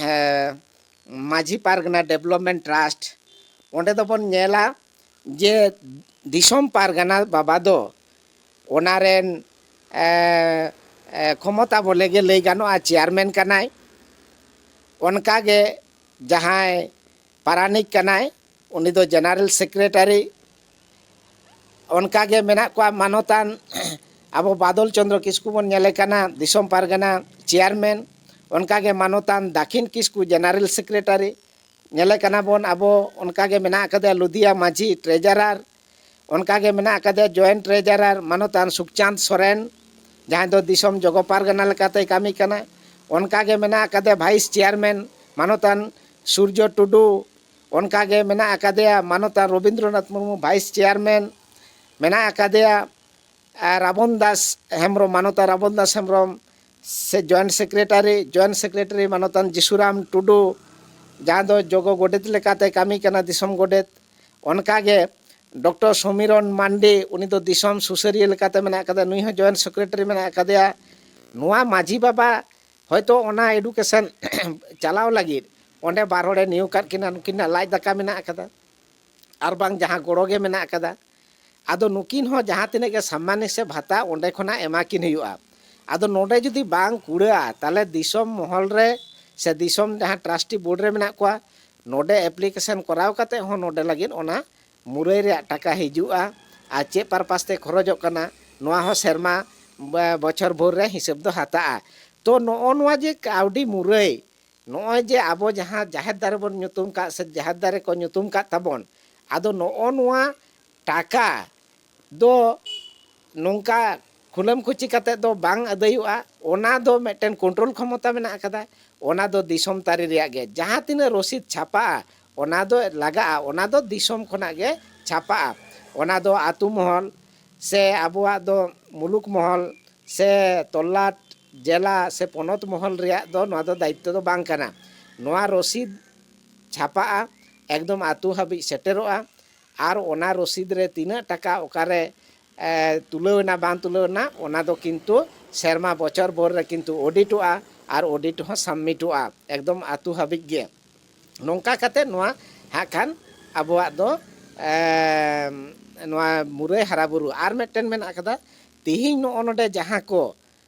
ᱮ, ᱢᱟᱹᱡᱷᱤ ᱯᱟᱨᱜᱟᱱᱟ ᱰᱮᱵᱷᱞᱚᱯᱢᱮᱱᱴ ᱴᱨᱟᱥᱴ, ᱚᱸᱰᱮ ᱫᱚᱵᱚᱱ ᱧᱮᱞᱟ ᱡᱮ ᱫᱤᱥᱚᱢ ᱯᱟᱨᱜᱟᱱᱟ ᱵᱟᱵᱟ ᱫᱚ ᱚᱱᱟ ᱨᱮᱱ, ᱮ, ᱮ, ᱠᱷᱚᱢᱚᱛᱟ ᱵᱚᱞᱮ ᱜᱮ ᱞᱟᱹᱭ ᱜᱟᱱᱚᱜᱼᱟ, ᱪᱮᱭᱟᱨᱢᱮᱱ ᱠᱟᱱᱟᱭ᱾ ᱚᱱᱠᱟ ᱜᱮ ᱡᱟᱦᱟᱸᱭ ᱯᱟᱨᱟᱱᱤᱠ ᱠᱟᱱᱟᱭ, ᱩᱱᱤ ᱫᱚ ᱡᱮᱱᱟᱨᱮᱞ ᱥᱮᱠᱨᱮᱴᱟᱨᱤ᱾ ᱚᱱᱠᱟ ᱜᱮ ᱢᱮᱱᱟᱜ ᱠᱚᱣᱟ ᱢᱟᱱᱚᱛᱟᱱ ᱟᱵᱚ ᱵᱟᱫᱚᱞ ᱪᱚᱸᱫᱽᱨᱚ ᱠᱤᱥᱠᱩ ᱵᱚᱱ ᱧᱮᱞᱮ ᱠᱟᱱᱟ, ᱫᱤᱥᱚᱢ ᱯᱟᱨᱜᱟᱱᱟ ᱪᱮᱭᱟᱨᱢᱮᱱ᱾ ᱚᱱᱠᱟ ᱜᱮ ᱢᱟᱱᱚᱛᱟᱱ ᱫᱟᱠᱷᱤᱱ ᱠᱤᱥᱠᱩ, ᱡᱮᱱᱟᱨᱮᱞ ᱥᱮᱠᱨᱮᱴᱟᱨᱤ᱾ ᱧᱮᱞᱮ ᱠᱟᱱᱟ ᱵᱚᱱ ᱟᱵᱚ, ᱚᱱᱠᱟ ᱜᱮ ᱢᱮᱱᱟᱜ ᱟᱠᱟᱫᱮᱭᱟ ᱞᱩᱫᱤᱭᱟ ᱢᱟᱹᱡᱷᱤ, ᱴᱨᱮᱡᱟᱨᱟᱨ᱾ ᱚᱱᱠᱟ ᱜᱮ ᱢᱮᱱᱟᱜ ᱟᱠᱟᱫᱮᱭᱟ ᱡᱚᱭᱮᱱᱴ ᱴᱨᱮᱡᱟᱨᱟᱨ ᱢᱟᱱᱚᱛᱟᱱ ᱥᱩᱠᱪᱟᱸᱫᱽ ᱥᱚᱨᱮᱱ, ᱡᱟᱦᱟᱸᱭ ᱫᱚ ᱫᱤᱥᱚᱢ ᱡᱚᱜᱚ ᱯᱟᱨᱜᱟᱱᱟ ᱞᱮᱠᱟᱛᱮᱭ ᱠᱟᱹᱢᱤ ᱠᱟᱱᱟ᱾ ᱚᱱᱠᱟ ᱜᱮ ᱢᱮᱱᱟᱜ ᱟᱠᱟᱫᱮᱭᱟ ᱵᱷᱟᱭᱤᱥ ᱪᱮᱭᱟᱨᱢᱮᱱ ᱢᱟᱱᱚᱛᱟᱱ ᱥᱩᱨᱡᱚ ᱴᱩᱰᱩ᱾ ᱚᱱᱠᱟ ᱜᱮ ᱢᱮᱱᱟᱜ ᱟᱠᱟᱫᱮᱭᱟ ᱢᱟᱱᱚᱛᱟᱱ ᱨᱚᱵᱤᱱᱫᱨᱚᱱᱟᱛᱷ ᱢᱩᱨᱢᱩ, ᱵᱷᱟᱭᱤᱥ ᱪᱮᱭᱟᱨᱢᱮᱱ᱾ ᱢᱮᱱᱟᱜ ᱟᱠᱟᱫᱮᱭᱟ ᱨᱟᱵᱚᱱ ᱫᱟᱥ ᱦᱮᱢᱵᱨᱚᱢ, ᱢᱟᱱᱚᱛᱟᱱ ᱨᱟᱵᱚᱱ ᱫᱟᱥ ᱦᱮᱢᱵᱨᱚᱢ ᱥᱮ ᱡᱚᱭᱮᱱᱴ ᱥᱮᱠᱨᱮᱴᱟᱨᱤ, ᱡᱚᱭᱮᱱᱴ ᱥᱮᱠᱨᱮᱴᱟᱨᱤ ᱢᱟᱱᱚᱛᱟᱱ ᱡᱤᱥᱩᱨᱟᱢ ᱴᱩᱰᱩ, ᱡᱟᱦᱟᱸ ᱫᱚ ᱡᱚᱜᱚ ᱜᱚᱰᱮᱛ ᱞᱮᱠᱟᱛᱮ ᱠᱟᱹᱢᱤ ᱠᱟᱱᱟ, ᱫᱤᱥᱚᱢ ᱜᱚᱰᱮᱛ᱾ ᱚᱱᱠᱟᱜᱮ ᱰᱚᱠᱴᱚᱨ ᱥᱚᱢᱤᱨᱚᱱ ᱢᱟᱱᱰᱤ, ᱩᱱᱤ ᱫᱚ ᱫᱤᱥᱚᱢ ᱥᱩᱥᱟᱹᱨᱤᱭᱟᱹ ᱞᱮᱠᱟᱛᱮ ᱢᱮᱱᱟᱜ ᱟᱠᱟᱫᱮᱭᱟ, ᱱᱩᱭ ᱦᱚᱸ ᱡᱚᱭᱮᱱᱴ ᱥᱮᱠᱨᱮᱴᱟᱨᱤ ᱢᱮᱱᱟᱜ ᱟᱠᱟᱫᱮᱭᱟ᱾ ᱱᱚᱣᱟ ᱢᱟᱹᱡᱷᱤ ᱵᱟᱵᱟ ᱦᱚᱭᱛᱳ ᱚᱱᱟ ᱮᱰᱩᱠᱮᱥᱚᱱ ᱪᱟᱞᱟᱣ ᱞᱟᱹᱜᱤᱫ ᱚᱸᱰᱮ ᱵᱟᱨ ᱦᱚᱲᱮ ᱱᱤᱭᱳᱜ ᱟᱠᱟᱫ ᱠᱤᱱᱟ, ᱱᱩᱠᱤᱱᱟᱜ ᱞᱟᱡ ᱫᱟᱠᱟ ᱢᱮᱱᱟᱜ ᱟᱠᱟᱫᱟ, ᱟᱨ ᱵᱟᱝ ᱡᱟᱦᱟᱸ ᱜᱚᱲᱚ ᱜᱮ ᱢᱮᱱᱟᱜ ᱟᱠᱟᱫᱟ᱾ ᱟᱫᱚ ᱱᱩᱠᱤᱱ ᱦᱚᱸ ᱡᱟᱦᱟᱸ ᱛᱤᱱᱟᱹᱜ ᱜᱮ ᱥᱟᱢᱢᱟᱱᱤ ᱥᱮ ᱵᱷᱟᱛᱟ ᱚᱸᱰᱮ ᱠᱷᱚᱱᱟᱜ ᱮᱢᱟ ᱠᱤᱱ ᱦᱩᱭᱩᱜᱼᱟ᱾ ᱟᱫᱚ ᱱᱚᱰᱮ ᱡᱩᱫᱤ ᱵᱟᱝ ᱠᱩᱲᱟᱹᱜᱼᱟ, ᱛᱟᱦᱚᱞᱮ ᱫᱤᱥᱚᱢ ᱢᱚᱦᱚᱞ ᱨᱮ ᱥᱮ ᱫᱤᱥᱚᱢ ᱡᱟᱦᱟᱸ ᱴᱨᱟᱥᱴᱤ ᱵᱳᱨᱰ ᱨᱮ ᱢᱮᱱᱟᱜ ᱠᱚᱣᱟ, ᱱᱚᱰᱮ ᱮᱯᱞᱤᱠᱮᱥᱚᱱ ᱠᱚᱨᱟᱣ ᱠᱟᱛᱮ ᱦᱚᱸ ᱱᱚᱰᱮ ᱞᱟᱹᱜᱤᱫ ᱚᱱᱟ ᱢᱩᱨᱟᱹᱭ ᱨᱮᱭᱟᱜ ᱴᱟᱠᱟ ᱦᱤᱡᱩᱜᱼᱟ ᱟᱨ ᱪᱮᱫ ᱯᱟᱨᱯᱟᱥ ᱛᱮ ᱠᱷᱚᱨᱚᱪᱚᱜ ᱠᱟᱱᱟ, ᱱᱚᱣᱟ ᱦᱚᱸ ᱥᱮᱨᱢᱟ ᱵᱟ-, ᱵᱚᱪᱷᱚᱨ ᱵᱷᱳᱨ ᱨᱮ ᱦᱤᱥᱟᱹᱵ ᱫᱚ ᱦᱟᱛᱟᱜᱼᱟ᱾ ᱛᱚ ᱱᱚᱜᱼᱚ ᱱᱚᱣᱟ ᱡᱮ ᱠᱟᱹᱣᱰᱤ ᱢᱩᱨᱟᱹᱭ, ᱱᱚᱜᱼᱚᱭ ᱡᱮ ᱟᱵᱚ ᱡᱟᱦᱟᱸ ᱡᱟᱦᱮᱨ ᱫᱟᱨᱮ ᱵᱚᱱ ᱧᱩᱛᱩᱢ ᱠᱟᱜ ᱥᱮ ᱡᱟᱦᱮᱨ ᱫᱟᱨᱮ ᱠᱚ ᱧᱩᱛᱩᱢ ᱠᱟᱜ ᱛᱟᱵᱚᱱ, ᱟᱫᱚ ᱱᱚᱜᱼᱚ ᱱᱚᱣᱟ ᱴᱟᱠᱟ ᱫᱚ ᱱᱚᱝᱠᱟ ᱠᱷᱩᱞᱟᱹᱢ ᱠᱷᱩᱪᱤ ᱠᱟᱛᱮ ᱫᱚ ᱵᱟᱝ ᱟᱹᱫᱟᱹᱭᱚᱜᱼᱟ᱾ ᱚᱱᱟ ᱫᱚ ᱢᱤᱫᱴᱮᱱ ᱠᱚᱱᱴᱨᱳᱞ ᱠᱷᱚᱢᱚᱛᱟ ᱢᱮᱱᱟᱜ ᱟᱠᱟᱫᱟ᱾ ᱚᱱᱟ ᱫᱚ ᱫᱤᱥᱚᱢ ᱛᱟᱹᱨᱤ ᱨᱮᱭᱟᱜ ᱜᱮ, ᱡᱟᱦᱟᱸ ᱛᱤᱱᱟᱹᱜ ᱨᱚᱥᱤᱫ ᱪᱷᱟᱯᱟᱜᱼᱟ, ᱚᱱᱟ ᱫᱚ ᱞᱟᱜᱟᱜᱼᱟ, ᱚᱱᱟ ᱫᱚ ᱫᱤᱥᱚᱢ ᱠᱷᱚᱱᱟᱜ ᱜᱮ ᱪᱷᱟᱯᱟᱜᱼᱟ᱾ ᱚᱱᱟ ᱫᱚ ᱟᱹᱛᱩ ᱢᱚᱦᱚᱞ ᱥᱮ ᱟᱵᱚᱣᱟᱜ ᱫᱚ ᱢᱩᱞᱩᱠ ᱢᱚᱦᱚᱞ ᱥᱮ ᱛᱚᱞᱟᱴ ᱡᱮᱞᱟ ᱥᱮ ᱯᱚᱱᱚᱛ ᱢᱚᱦᱚᱞ ᱨᱮᱭᱟᱜ ᱫᱚ ᱱᱚᱣᱟ ᱫᱚ ᱫᱟᱭᱤᱛᱛᱚ ᱫᱚ ᱵᱟᱝ ᱠᱟᱱᱟ᱾ ᱱᱚᱣᱟ ᱨᱚᱥᱤᱫ ᱪᱷᱟᱯᱟᱜᱼᱟ, ᱮᱠᱫᱚᱢ ᱟᱹᱛᱩ ᱦᱟᱹᱵᱤᱡ ᱥᱮᱴᱮᱨᱚᱜᱼᱟ, ᱟᱨ ᱚᱱᱟ ᱨᱚᱥᱤᱫ ᱨᱮ ᱛᱤᱱᱟᱹᱜ ᱴᱟᱠᱟ ᱚᱠᱟᱨᱮ, ᱮ, ᱛᱩᱞᱟᱹᱣ ᱮᱱᱟ ᱵᱟᱝ ᱛᱩᱞᱟᱹᱣ ᱮᱱᱟ, ᱚᱱᱟ ᱫᱚ ᱠᱤᱱᱛᱩ ᱥᱮᱨᱢᱟ ᱵᱚᱪᱷᱚᱨ ᱵᱷᱳᱨ ᱨᱮ ᱠᱤᱱᱛᱩ ᱚᱰᱤᱴᱚᱜᱼᱟ, ᱟᱨ ᱚᱰᱤᱴ ᱦᱚᱸ ᱥᱟᱵᱢᱤᱴᱚᱜᱼᱟ ᱮᱠᱫᱚᱢ ᱟᱹᱛᱩ ᱦᱟᱹᱵᱤᱡ ᱜᱮ᱾ ᱱᱚᱝᱠᱟ ᱠᱟᱛᱮ ᱱᱚᱣᱟ ᱦᱟᱸᱜ ᱠᱷᱟᱱ ᱟᱵᱚᱣᱟᱜ ᱫᱚ, ᱮᱢ, ᱱᱚᱣᱟ ᱢᱩᱨᱟᱹᱭ ᱦᱟᱨᱟ ᱵᱩᱨᱩ᱾ ᱟᱨ ᱢᱤᱫᱴᱮᱱ ᱢᱮᱱᱟᱜ ᱟᱠᱟᱫᱟ, ᱛᱤᱦᱤᱧ ᱱᱚᱜᱼᱚ ᱱᱚᱰᱮ ᱡᱟᱦᱟᱸ ᱠᱚ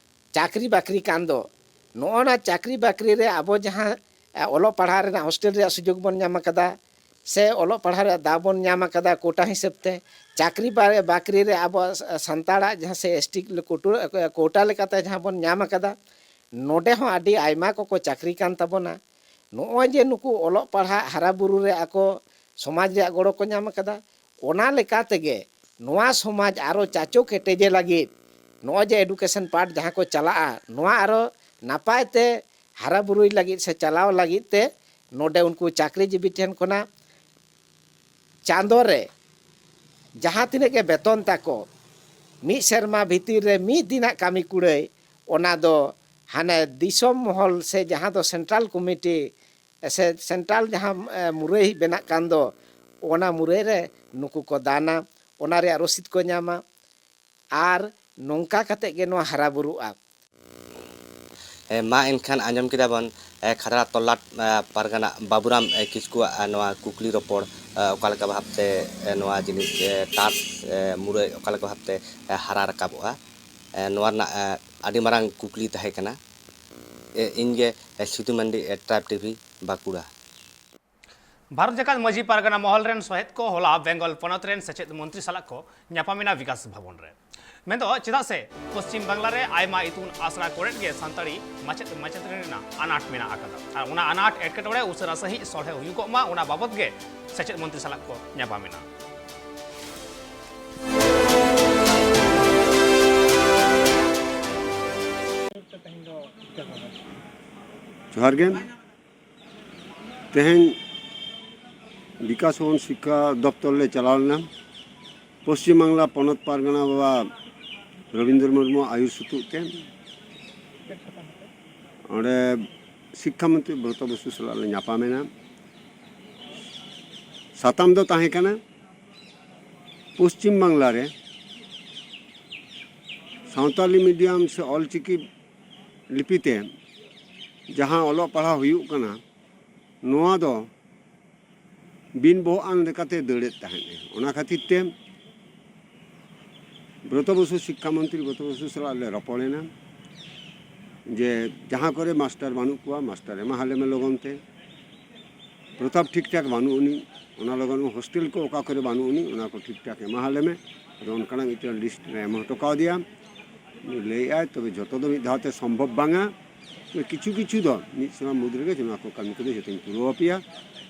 ᱪᱟᱹᱠᱨᱤ ᱵᱟᱹᱠᱨᱤ ᱠᱟᱱ ᱫᱚ, ᱱᱚᱜᱼᱚ ᱱᱟ ᱪᱟᱹᱠᱨᱤ ᱵᱟᱹᱠᱨᱤ ᱨᱮ ᱟᱵᱚ ᱡᱟᱦᱟᱸ, ᱮ, ᱚᱞᱚᱜ ᱯᱟᱲᱦᱟᱣ ᱨᱮᱱᱟᱜ ᱦᱳᱥᱴᱮᱞ ᱨᱮᱭᱟᱜ ᱥᱩᱡᱳᱜᱽ ᱵᱚᱱ ᱧᱟᱢ ᱟᱠᱟᱫᱟ, ᱥᱮ ᱚᱞᱚᱜ ᱯᱟᱲᱦᱟᱣ ᱨᱮᱭᱟᱜ ᱫᱟᱣ ᱵᱚᱱ ᱧᱟᱢ ᱟᱠᱟᱫᱟ ᱠᱳᱴᱟ ᱦᱤᱥᱟᱹᱵ ᱛᱮ, ᱪᱟᱹᱠᱨᱤ ᱵᱟ-, ᱵᱟᱹᱠᱨᱤ ᱨᱮ ᱟᱵᱚᱣᱟᱜ ᱥᱟ-, ᱥᱟᱱᱛᱟᱲᱟᱜ ᱡᱟᱦᱟᱸ ᱥᱮ ᱮᱥ ᱴᱤ ᱠᱳᱴᱟ, ᱠᱳᱴᱟ ᱞᱮᱠᱟᱛᱮ ᱡᱟᱦᱟᱸ ᱵᱚᱱ ᱧᱟᱢ ᱟᱠᱟᱫᱟ, ᱱᱚᱰᱮ ᱦᱚᱸ ᱟᱹᱰᱤ ᱟᱭᱢᱟ ᱠᱚᱠᱚ ᱪᱟᱹᱠᱨᱤ ᱠᱟᱱ ᱛᱟᱵᱚᱱᱟ᱾ ᱱᱚᱜᱼᱚᱭ ᱡᱮ ᱱᱩᱠᱩ ᱚᱞᱚᱜ ᱯᱟᱲᱦᱟᱜ ᱦᱟᱨᱟ ᱵᱩᱨᱩ ᱨᱮ ᱟᱠᱚ ᱥᱚᱢᱟᱡᱽ ᱨᱮᱭᱟᱜ ᱜᱚᱲᱚ ᱠᱚ ᱧᱟᱢ ᱟᱠᱟᱫᱟ, ᱚᱱᱟ ᱞᱮᱠᱟ ᱛᱮᱜᱮ ᱱᱚᱣᱟ ᱥᱚᱢᱟᱡᱽ ᱟᱨᱚ ᱪᱟᱪᱳ ᱠᱮᱴᱮᱡᱮ ᱞᱟᱹᱜᱤᱫ, ᱱᱚᱜᱼᱚᱭ ᱡᱮ ᱮᱰᱩᱠᱮᱥᱚᱱ ᱯᱟᱨᱴ ᱡᱟᱦᱟᱸ ᱠᱚ ᱪᱟᱞᱟᱜᱼᱟ, ᱱᱚᱣᱟ ᱟᱨᱚ ᱱᱟᱯᱟᱭ ᱛᱮ ᱦᱟᱨᱟ ᱵᱩᱨᱩᱭ ᱞᱟᱹᱜᱤᱫ ᱥᱮ ᱪᱟᱞᱟᱣ ᱞᱟᱹᱜᱤᱫ ᱛᱮ ᱱᱚᱰᱮ ᱩᱱᱠᱩ ᱪᱟᱹᱠᱨᱤ ᱡᱤᱵᱤ ᱴᱷᱮᱱ ᱠᱷᱚᱱᱟᱜ ᱪᱟᱸᱫᱚ ᱨᱮ ᱡᱟᱦᱟᱸ ᱛᱤᱱᱟᱹᱜ ᱜᱮ ᱵᱮᱛᱚᱱ ᱛᱟᱠᱚ, ᱢᱤᱫ ᱥᱮᱨᱢᱟ ᱵᱷᱤᱛᱤᱨ ᱨᱮ ᱢᱤᱫ ᱫᱤᱱᱟᱜ ᱠᱟᱹᱢᱤ ᱠᱩᱲᱟᱹᱭ, ᱚᱱᱟ ᱫᱚ ᱦᱟᱱᱮ ᱫᱤᱥᱚᱢ ᱢᱚᱦᱚᱞ ᱥᱮ ᱡᱟᱦᱟᱸ ᱫᱚ ᱥᱮᱱᱴᱨᱟᱞ ᱠᱚᱢᱤᱴᱤ ᱥᱮ ᱥᱮᱱᱴᱨᱟᱞ ᱡᱟᱦᱟᱸ, ᱮ, ᱢᱩᱨᱟᱹᱭ ᱵᱮᱱᱟᱜ ᱠᱟᱱ ᱫᱚ, ᱚᱱᱟ ᱢᱩᱨᱟᱹᱭ ᱨᱮ ᱱᱩᱠᱩ ᱠᱚ ᱫᱟᱱᱟ, ᱚᱱᱟ ᱨᱮᱭᱟᱜ ᱨᱚᱥᱤᱫ ᱠᱚ ᱧᱟᱢᱟ᱾ ᱟᱨ ᱱᱚᱝᱠᱟ ᱠᱟᱛᱮ ᱜᱮ ᱱᱚᱣᱟ ᱦᱟᱨᱟ ᱵᱩᱨᱩᱜᱼᱟ᱾ ᱮ, ᱢᱟ ᱮᱱᱠᱷᱟᱱ ᱟᱸᱡᱚᱢ ᱠᱮᱫᱟ ᱵᱚᱱ, ᱮ, ᱠᱷᱟᱫᱽᱲᱟ ᱛᱚᱞᱞᱟᱴ, ᱮ, ᱯᱟᱨᱜᱟᱱᱟ ᱵᱟᱵᱩᱨᱟᱢ, ᱮ, ᱠᱤᱥᱠᱩᱣᱟᱜ, ᱮ, ᱱᱚᱣᱟ ᱠᱩᱠᱞᱤ ᱨᱚᱯᱚᱲ, ᱮ, ᱚᱠᱟ ᱞᱮᱠᱟ ᱵᱷᱟᱵᱽᱛᱮ, ᱮ, ᱱᱚᱣᱟ ᱡᱤᱱᱤᱥ, ᱮ, ᱴᱟᱥ, ᱮ, ᱢᱩᱨᱟᱹᱭ ᱚᱠᱟ ᱞᱮᱠᱟ ᱵᱷᱟᱵᱽᱛᱮ, ᱮ, ᱦᱟᱨᱟ ᱨᱟᱠᱟᱵᱚᱜᱼᱟ᱾ ᱮ, ᱱᱚᱣᱟ ᱨᱮᱱᱟᱜ, ᱮ, ᱟᱹᱰᱤ ᱢᱟᱨᱟᱝ ᱠᱩᱠᱞᱤ ᱛᱟᱦᱮᱸ ᱠᱟᱱᱟ᱾ ᱮ, ᱤᱧᱜᱮ, ᱮ, ᱥᱤᱫᱷᱩ ᱢᱟᱱᱰᱤ, ᱮ, ᱴᱨᱟᱭᱤᱵᱽ ᱴᱤᱵᱷᱤ, ᱵᱟᱸᱠᱩᱲᱟ᱾ ᱵᱷᱟᱨᱚᱛ ᱡᱟᱠᱟᱛ ᱢᱟᱹᱡᱷᱤ ᱯᱟᱨᱜᱟᱱᱟ ᱢᱚᱦᱚᱞ ᱨᱮᱱ ᱥᱚᱦᱮᱫ ᱠᱚ ᱦᱚᱞᱟ ᱵᱮᱝᱜᱚᱞ ᱯᱚᱱᱚᱛ ᱨᱮᱱ ᱥᱮᱪᱮᱫ ᱢᱚᱱᱛᱨᱤ ᱥᱟᱞᱟᱜ ᱠᱚ ᱧᱟᱯᱟᱢᱮᱱᱟ ᱵᱤᱠᱟᱥ ᱵᱷᱚᱵᱚᱱ ᱨᱮ᱾ ᱢᱮᱱᱫᱚ ᱪᱮᱫᱟᱜ ᱥᱮ ᱯᱚᱥᱪᱤᱢ ᱵᱟᱝᱞᱟ ᱨᱮ ᱟᱭᱢᱟ ᱤᱛᱩᱱ ᱟᱥᱲᱟ ᱠᱚᱨᱮᱫ ᱜᱮ ᱥᱟᱱᱛᱟᱲᱤ ᱢᱟᱪᱮᱫ ᱢᱟᱪᱮᱛᱟᱹᱱᱤ ᱨᱮᱱᱟᱜ ᱟᱱᱟᱴ ᱢᱮᱱᱟᱜ ᱟᱠᱟᱫᱟ᱾ ᱟᱨ ᱚᱱᱟ ᱟᱱᱟᱴ ᱮᱴᱠᱮᱴᱚᱬᱮ ᱩᱥᱟᱹᱨᱟ ᱥᱟᱺᱦᱤᱡ ᱥᱚᱞᱦᱮ ᱦᱩᱭᱩᱜᱚᱜ ᱢᱟ, ᱚᱱᱟ ᱵᱟᱵᱚᱛ ᱜᱮ ᱥᱮᱪᱮᱫ ᱢᱚᱱᱛᱨᱤ ᱥᱟᱞᱟᱜ ᱠᱚ ᱧᱟᱯᱟᱢᱮᱱᱟ᱾ ᱡᱚᱦᱟᱨ ᱜᱮ᱾ ᱛᱮᱦᱮᱧ ᱵᱤᱠᱟᱥ ᱵᱷᱚᱵᱚᱱ ᱥᱤᱠᱠᱷᱟ ᱫᱚᱯᱛᱚᱨ ᱞᱮ ᱪᱟᱞᱟᱣ ᱞᱮᱱᱟ᱾ ᱯᱚᱥᱪᱤᱢ ᱵᱟᱝᱞᱟ ᱯᱚᱱᱚᱛ ᱯᱟᱨᱜᱟᱱᱟ ᱵᱟᱵᱟ ᱨᱚᱵᱤᱱᱫᱨᱚ ᱢᱩᱨᱢᱩ ᱟᱹᱭᱩᱨ ᱥᱩᱛᱩᱜ ᱛᱮ ᱚᱸᱰᱮ ᱥᱤᱠᱠᱷᱟ ᱢᱚᱱᱛᱨᱤ ᱵᱨᱚᱛᱚ ᱵᱚᱥᱩ ᱥᱟᱞᱟᱜ ᱞᱮ ᱧᱟᱯᱟᱢᱮᱱᱟ᱾ ᱥᱟᱛᱟᱢ ᱫᱚ ᱛᱟᱦᱮᱸ ᱠᱟᱱᱟ ᱯᱚᱥᱪᱤᱢ ᱵᱟᱝᱞᱟ ᱨᱮ ᱥᱟᱶᱛᱟᱞᱤ ᱢᱤᱰᱤᱭᱟᱢ ᱥᱮ ᱚᱞᱪᱤᱠᱤ ᱞᱤᱯᱤᱛᱮ ᱡᱟᱦᱟᱸ ᱚᱞᱚᱜ ᱯᱟᱲᱦᱟᱣ ᱦᱩᱭᱩᱜ ᱠᱟᱱᱟ, ᱱᱚᱣᱟ ᱫᱚ ᱵᱤᱱ ᱵᱚᱦᱚᱜ ᱟᱱ ᱞᱮᱠᱟᱛᱮ ᱫᱟᱹᱲᱮᱫ ᱛᱟᱦᱮᱸᱫ ᱮ᱾ ᱚᱱᱟ ᱠᱷᱟᱹᱛᱤᱨ ᱛᱮ ᱵᱨᱚᱛᱚ ᱵᱚᱥᱩ, ᱥᱤᱠᱠᱷᱟ ᱢᱚᱱᱛᱨᱤ ᱵᱨᱚᱛᱚ ᱵᱚᱥᱩ ᱥᱟᱞᱟᱜ ᱞᱮ ᱨᱚᱯᱚᱲᱮᱱᱟ ᱡᱮ ᱡᱟᱦᱟᱸ ᱠᱚᱨᱮ ᱢᱟᱥᱴᱟᱨ ᱵᱟᱹᱱᱩᱜ ᱠᱚᱣᱟ, ᱢᱟᱥᱴᱟᱨ ᱮᱢᱟ ᱦᱟᱞᱮ ᱢᱮ ᱞᱚᱜᱚᱱ ᱛᱮ᱾ ᱯᱨᱚᱛᱟᱯ ᱴᱷᱤᱠ ᱴᱷᱟᱠ ᱵᱟᱹᱱᱩᱜ ᱟᱹᱱᱤᱡ, ᱚᱱᱟ ᱞᱚᱜᱚᱱ ᱦᱳᱥᱴᱮᱞ ᱠᱚ ᱚᱠᱟ ᱠᱚᱨᱮ ᱵᱟᱹᱱᱩᱜ ᱟᱹᱱᱤᱡ, ᱚᱱᱟ ᱠᱚ ᱴᱷᱤᱠ ᱴᱷᱟᱠ ᱮᱢᱟ ᱦᱟᱞᱮ ᱢᱮ᱾ ᱟᱫᱚ ᱚᱱᱠᱟᱱᱟᱜ ᱢᱤᱫᱴᱮᱱ ᱞᱤᱥᱴ ᱞᱮ ᱮᱢ ᱦᱚᱴᱚ ᱠᱟᱣᱫᱮᱭᱟ᱾ ᱩᱱᱤ ᱞᱟᱹᱭᱮᱫᱼᱟᱭ, ᱛᱚᱵᱮ ᱡᱚᱛᱚ ᱫᱚ ᱢᱤᱫ ᱫᱷᱟᱣ ᱛᱮ ᱥᱚᱢᱵᱷᱚᱵ ᱵᱟᱝᱟ, ᱠᱤᱪᱷᱩ ᱠᱤᱪᱷᱩ ᱫᱚ ᱢᱤᱫ ᱥᱮᱨᱢᱟ ᱢᱩᱫᱽ ᱨᱮᱜᱮ ᱱᱚᱣᱟ ᱠᱚ ᱠᱟᱹᱢᱤ ᱠᱚᱫᱚ ᱡᱚᱛᱚᱧ ᱯᱩᱨᱟᱹᱣ ᱟᱯᱮᱭᱟ,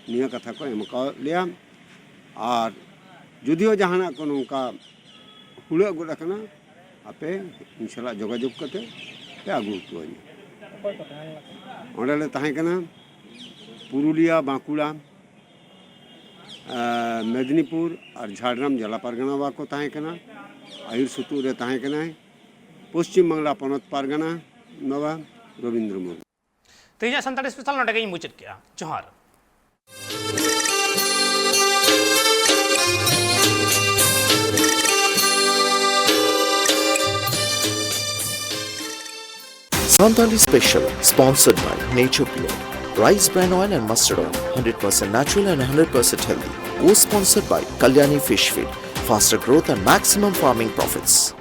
ᱱᱤᱭᱟᱹ ᱠᱟᱛᱷᱟ ᱠᱚ ᱮᱢ ᱠᱟᱣᱟᱫ ᱞᱮᱭᱟ᱾ ᱟᱨ ᱡᱩᱫᱤᱭᱳ ᱡᱟᱦᱟᱱᱟᱜ ᱠᱚ ᱱᱚᱝᱠᱟ ᱦᱩᱲᱟᱹᱜ ᱜᱚᱫ ᱟᱠᱟᱱᱟ, ᱟᱯᱮ ᱤᱧ ᱥᱟᱞᱟᱜ ᱡᱳᱜᱟᱡᱳᱜᱽ ᱠᱟᱛᱮ ᱯᱮ ᱟᱹᱜᱩ ᱦᱚᱴᱚ ᱟᱹᱧᱟ᱾ ᱚᱸᱰᱮ ᱞᱮ ᱛᱟᱦᱮᱸ ᱠᱟᱱᱟ ᱯᱩᱨᱩᱞᱤᱭᱟ, ᱵᱟᱸᱠᱩᱲᱟ, ᱟᱨ ᱢᱮᱫᱽᱱᱤᱯᱩᱨ ᱟᱨ ᱡᱷᱟᱲᱜᱨᱟᱢ ᱡᱮᱞᱟ ᱯᱟᱨᱜᱟᱱᱟ ᱵᱟᱵᱟ ᱠᱚ ᱛᱟᱦᱮᱸ ᱠᱟᱱᱟ᱾ ᱟᱹᱭᱩᱨ ᱥᱩᱛᱩᱜ ᱨᱮ ᱛᱟᱦᱮᱸ ᱠᱟᱱᱟᱭ ᱯᱚᱥᱪᱤᱢ ᱵᱟᱝᱞᱟ ᱯᱚᱱᱚᱛ ᱯᱟᱨᱜᱟᱱᱟ ᱵᱟᱵᱟ ᱨᱚᱵᱤᱱᱫᱨᱚ ᱢᱩᱨᱢᱩ᱾ ᱛᱮᱦᱮᱧᱟᱜ ᱥᱟᱱᱛᱟᱲᱤ ᱥᱯᱮᱥᱟᱞ ᱱᱚᱰᱮ ᱜᱮᱧ ᱢᱩᱪᱟᱹᱫ ᱠᱮᱜᱼᱟ᱾ ᱡᱚᱦᱟᱨ᱾ Santali Special, sponsored by Nature Pure, Rice Bran Oil and Mustard Oil, hundred percent natural and hundred percent healthy. Co-sponsored by Kalyani Fish Feed, faster growth and maximum farming profits.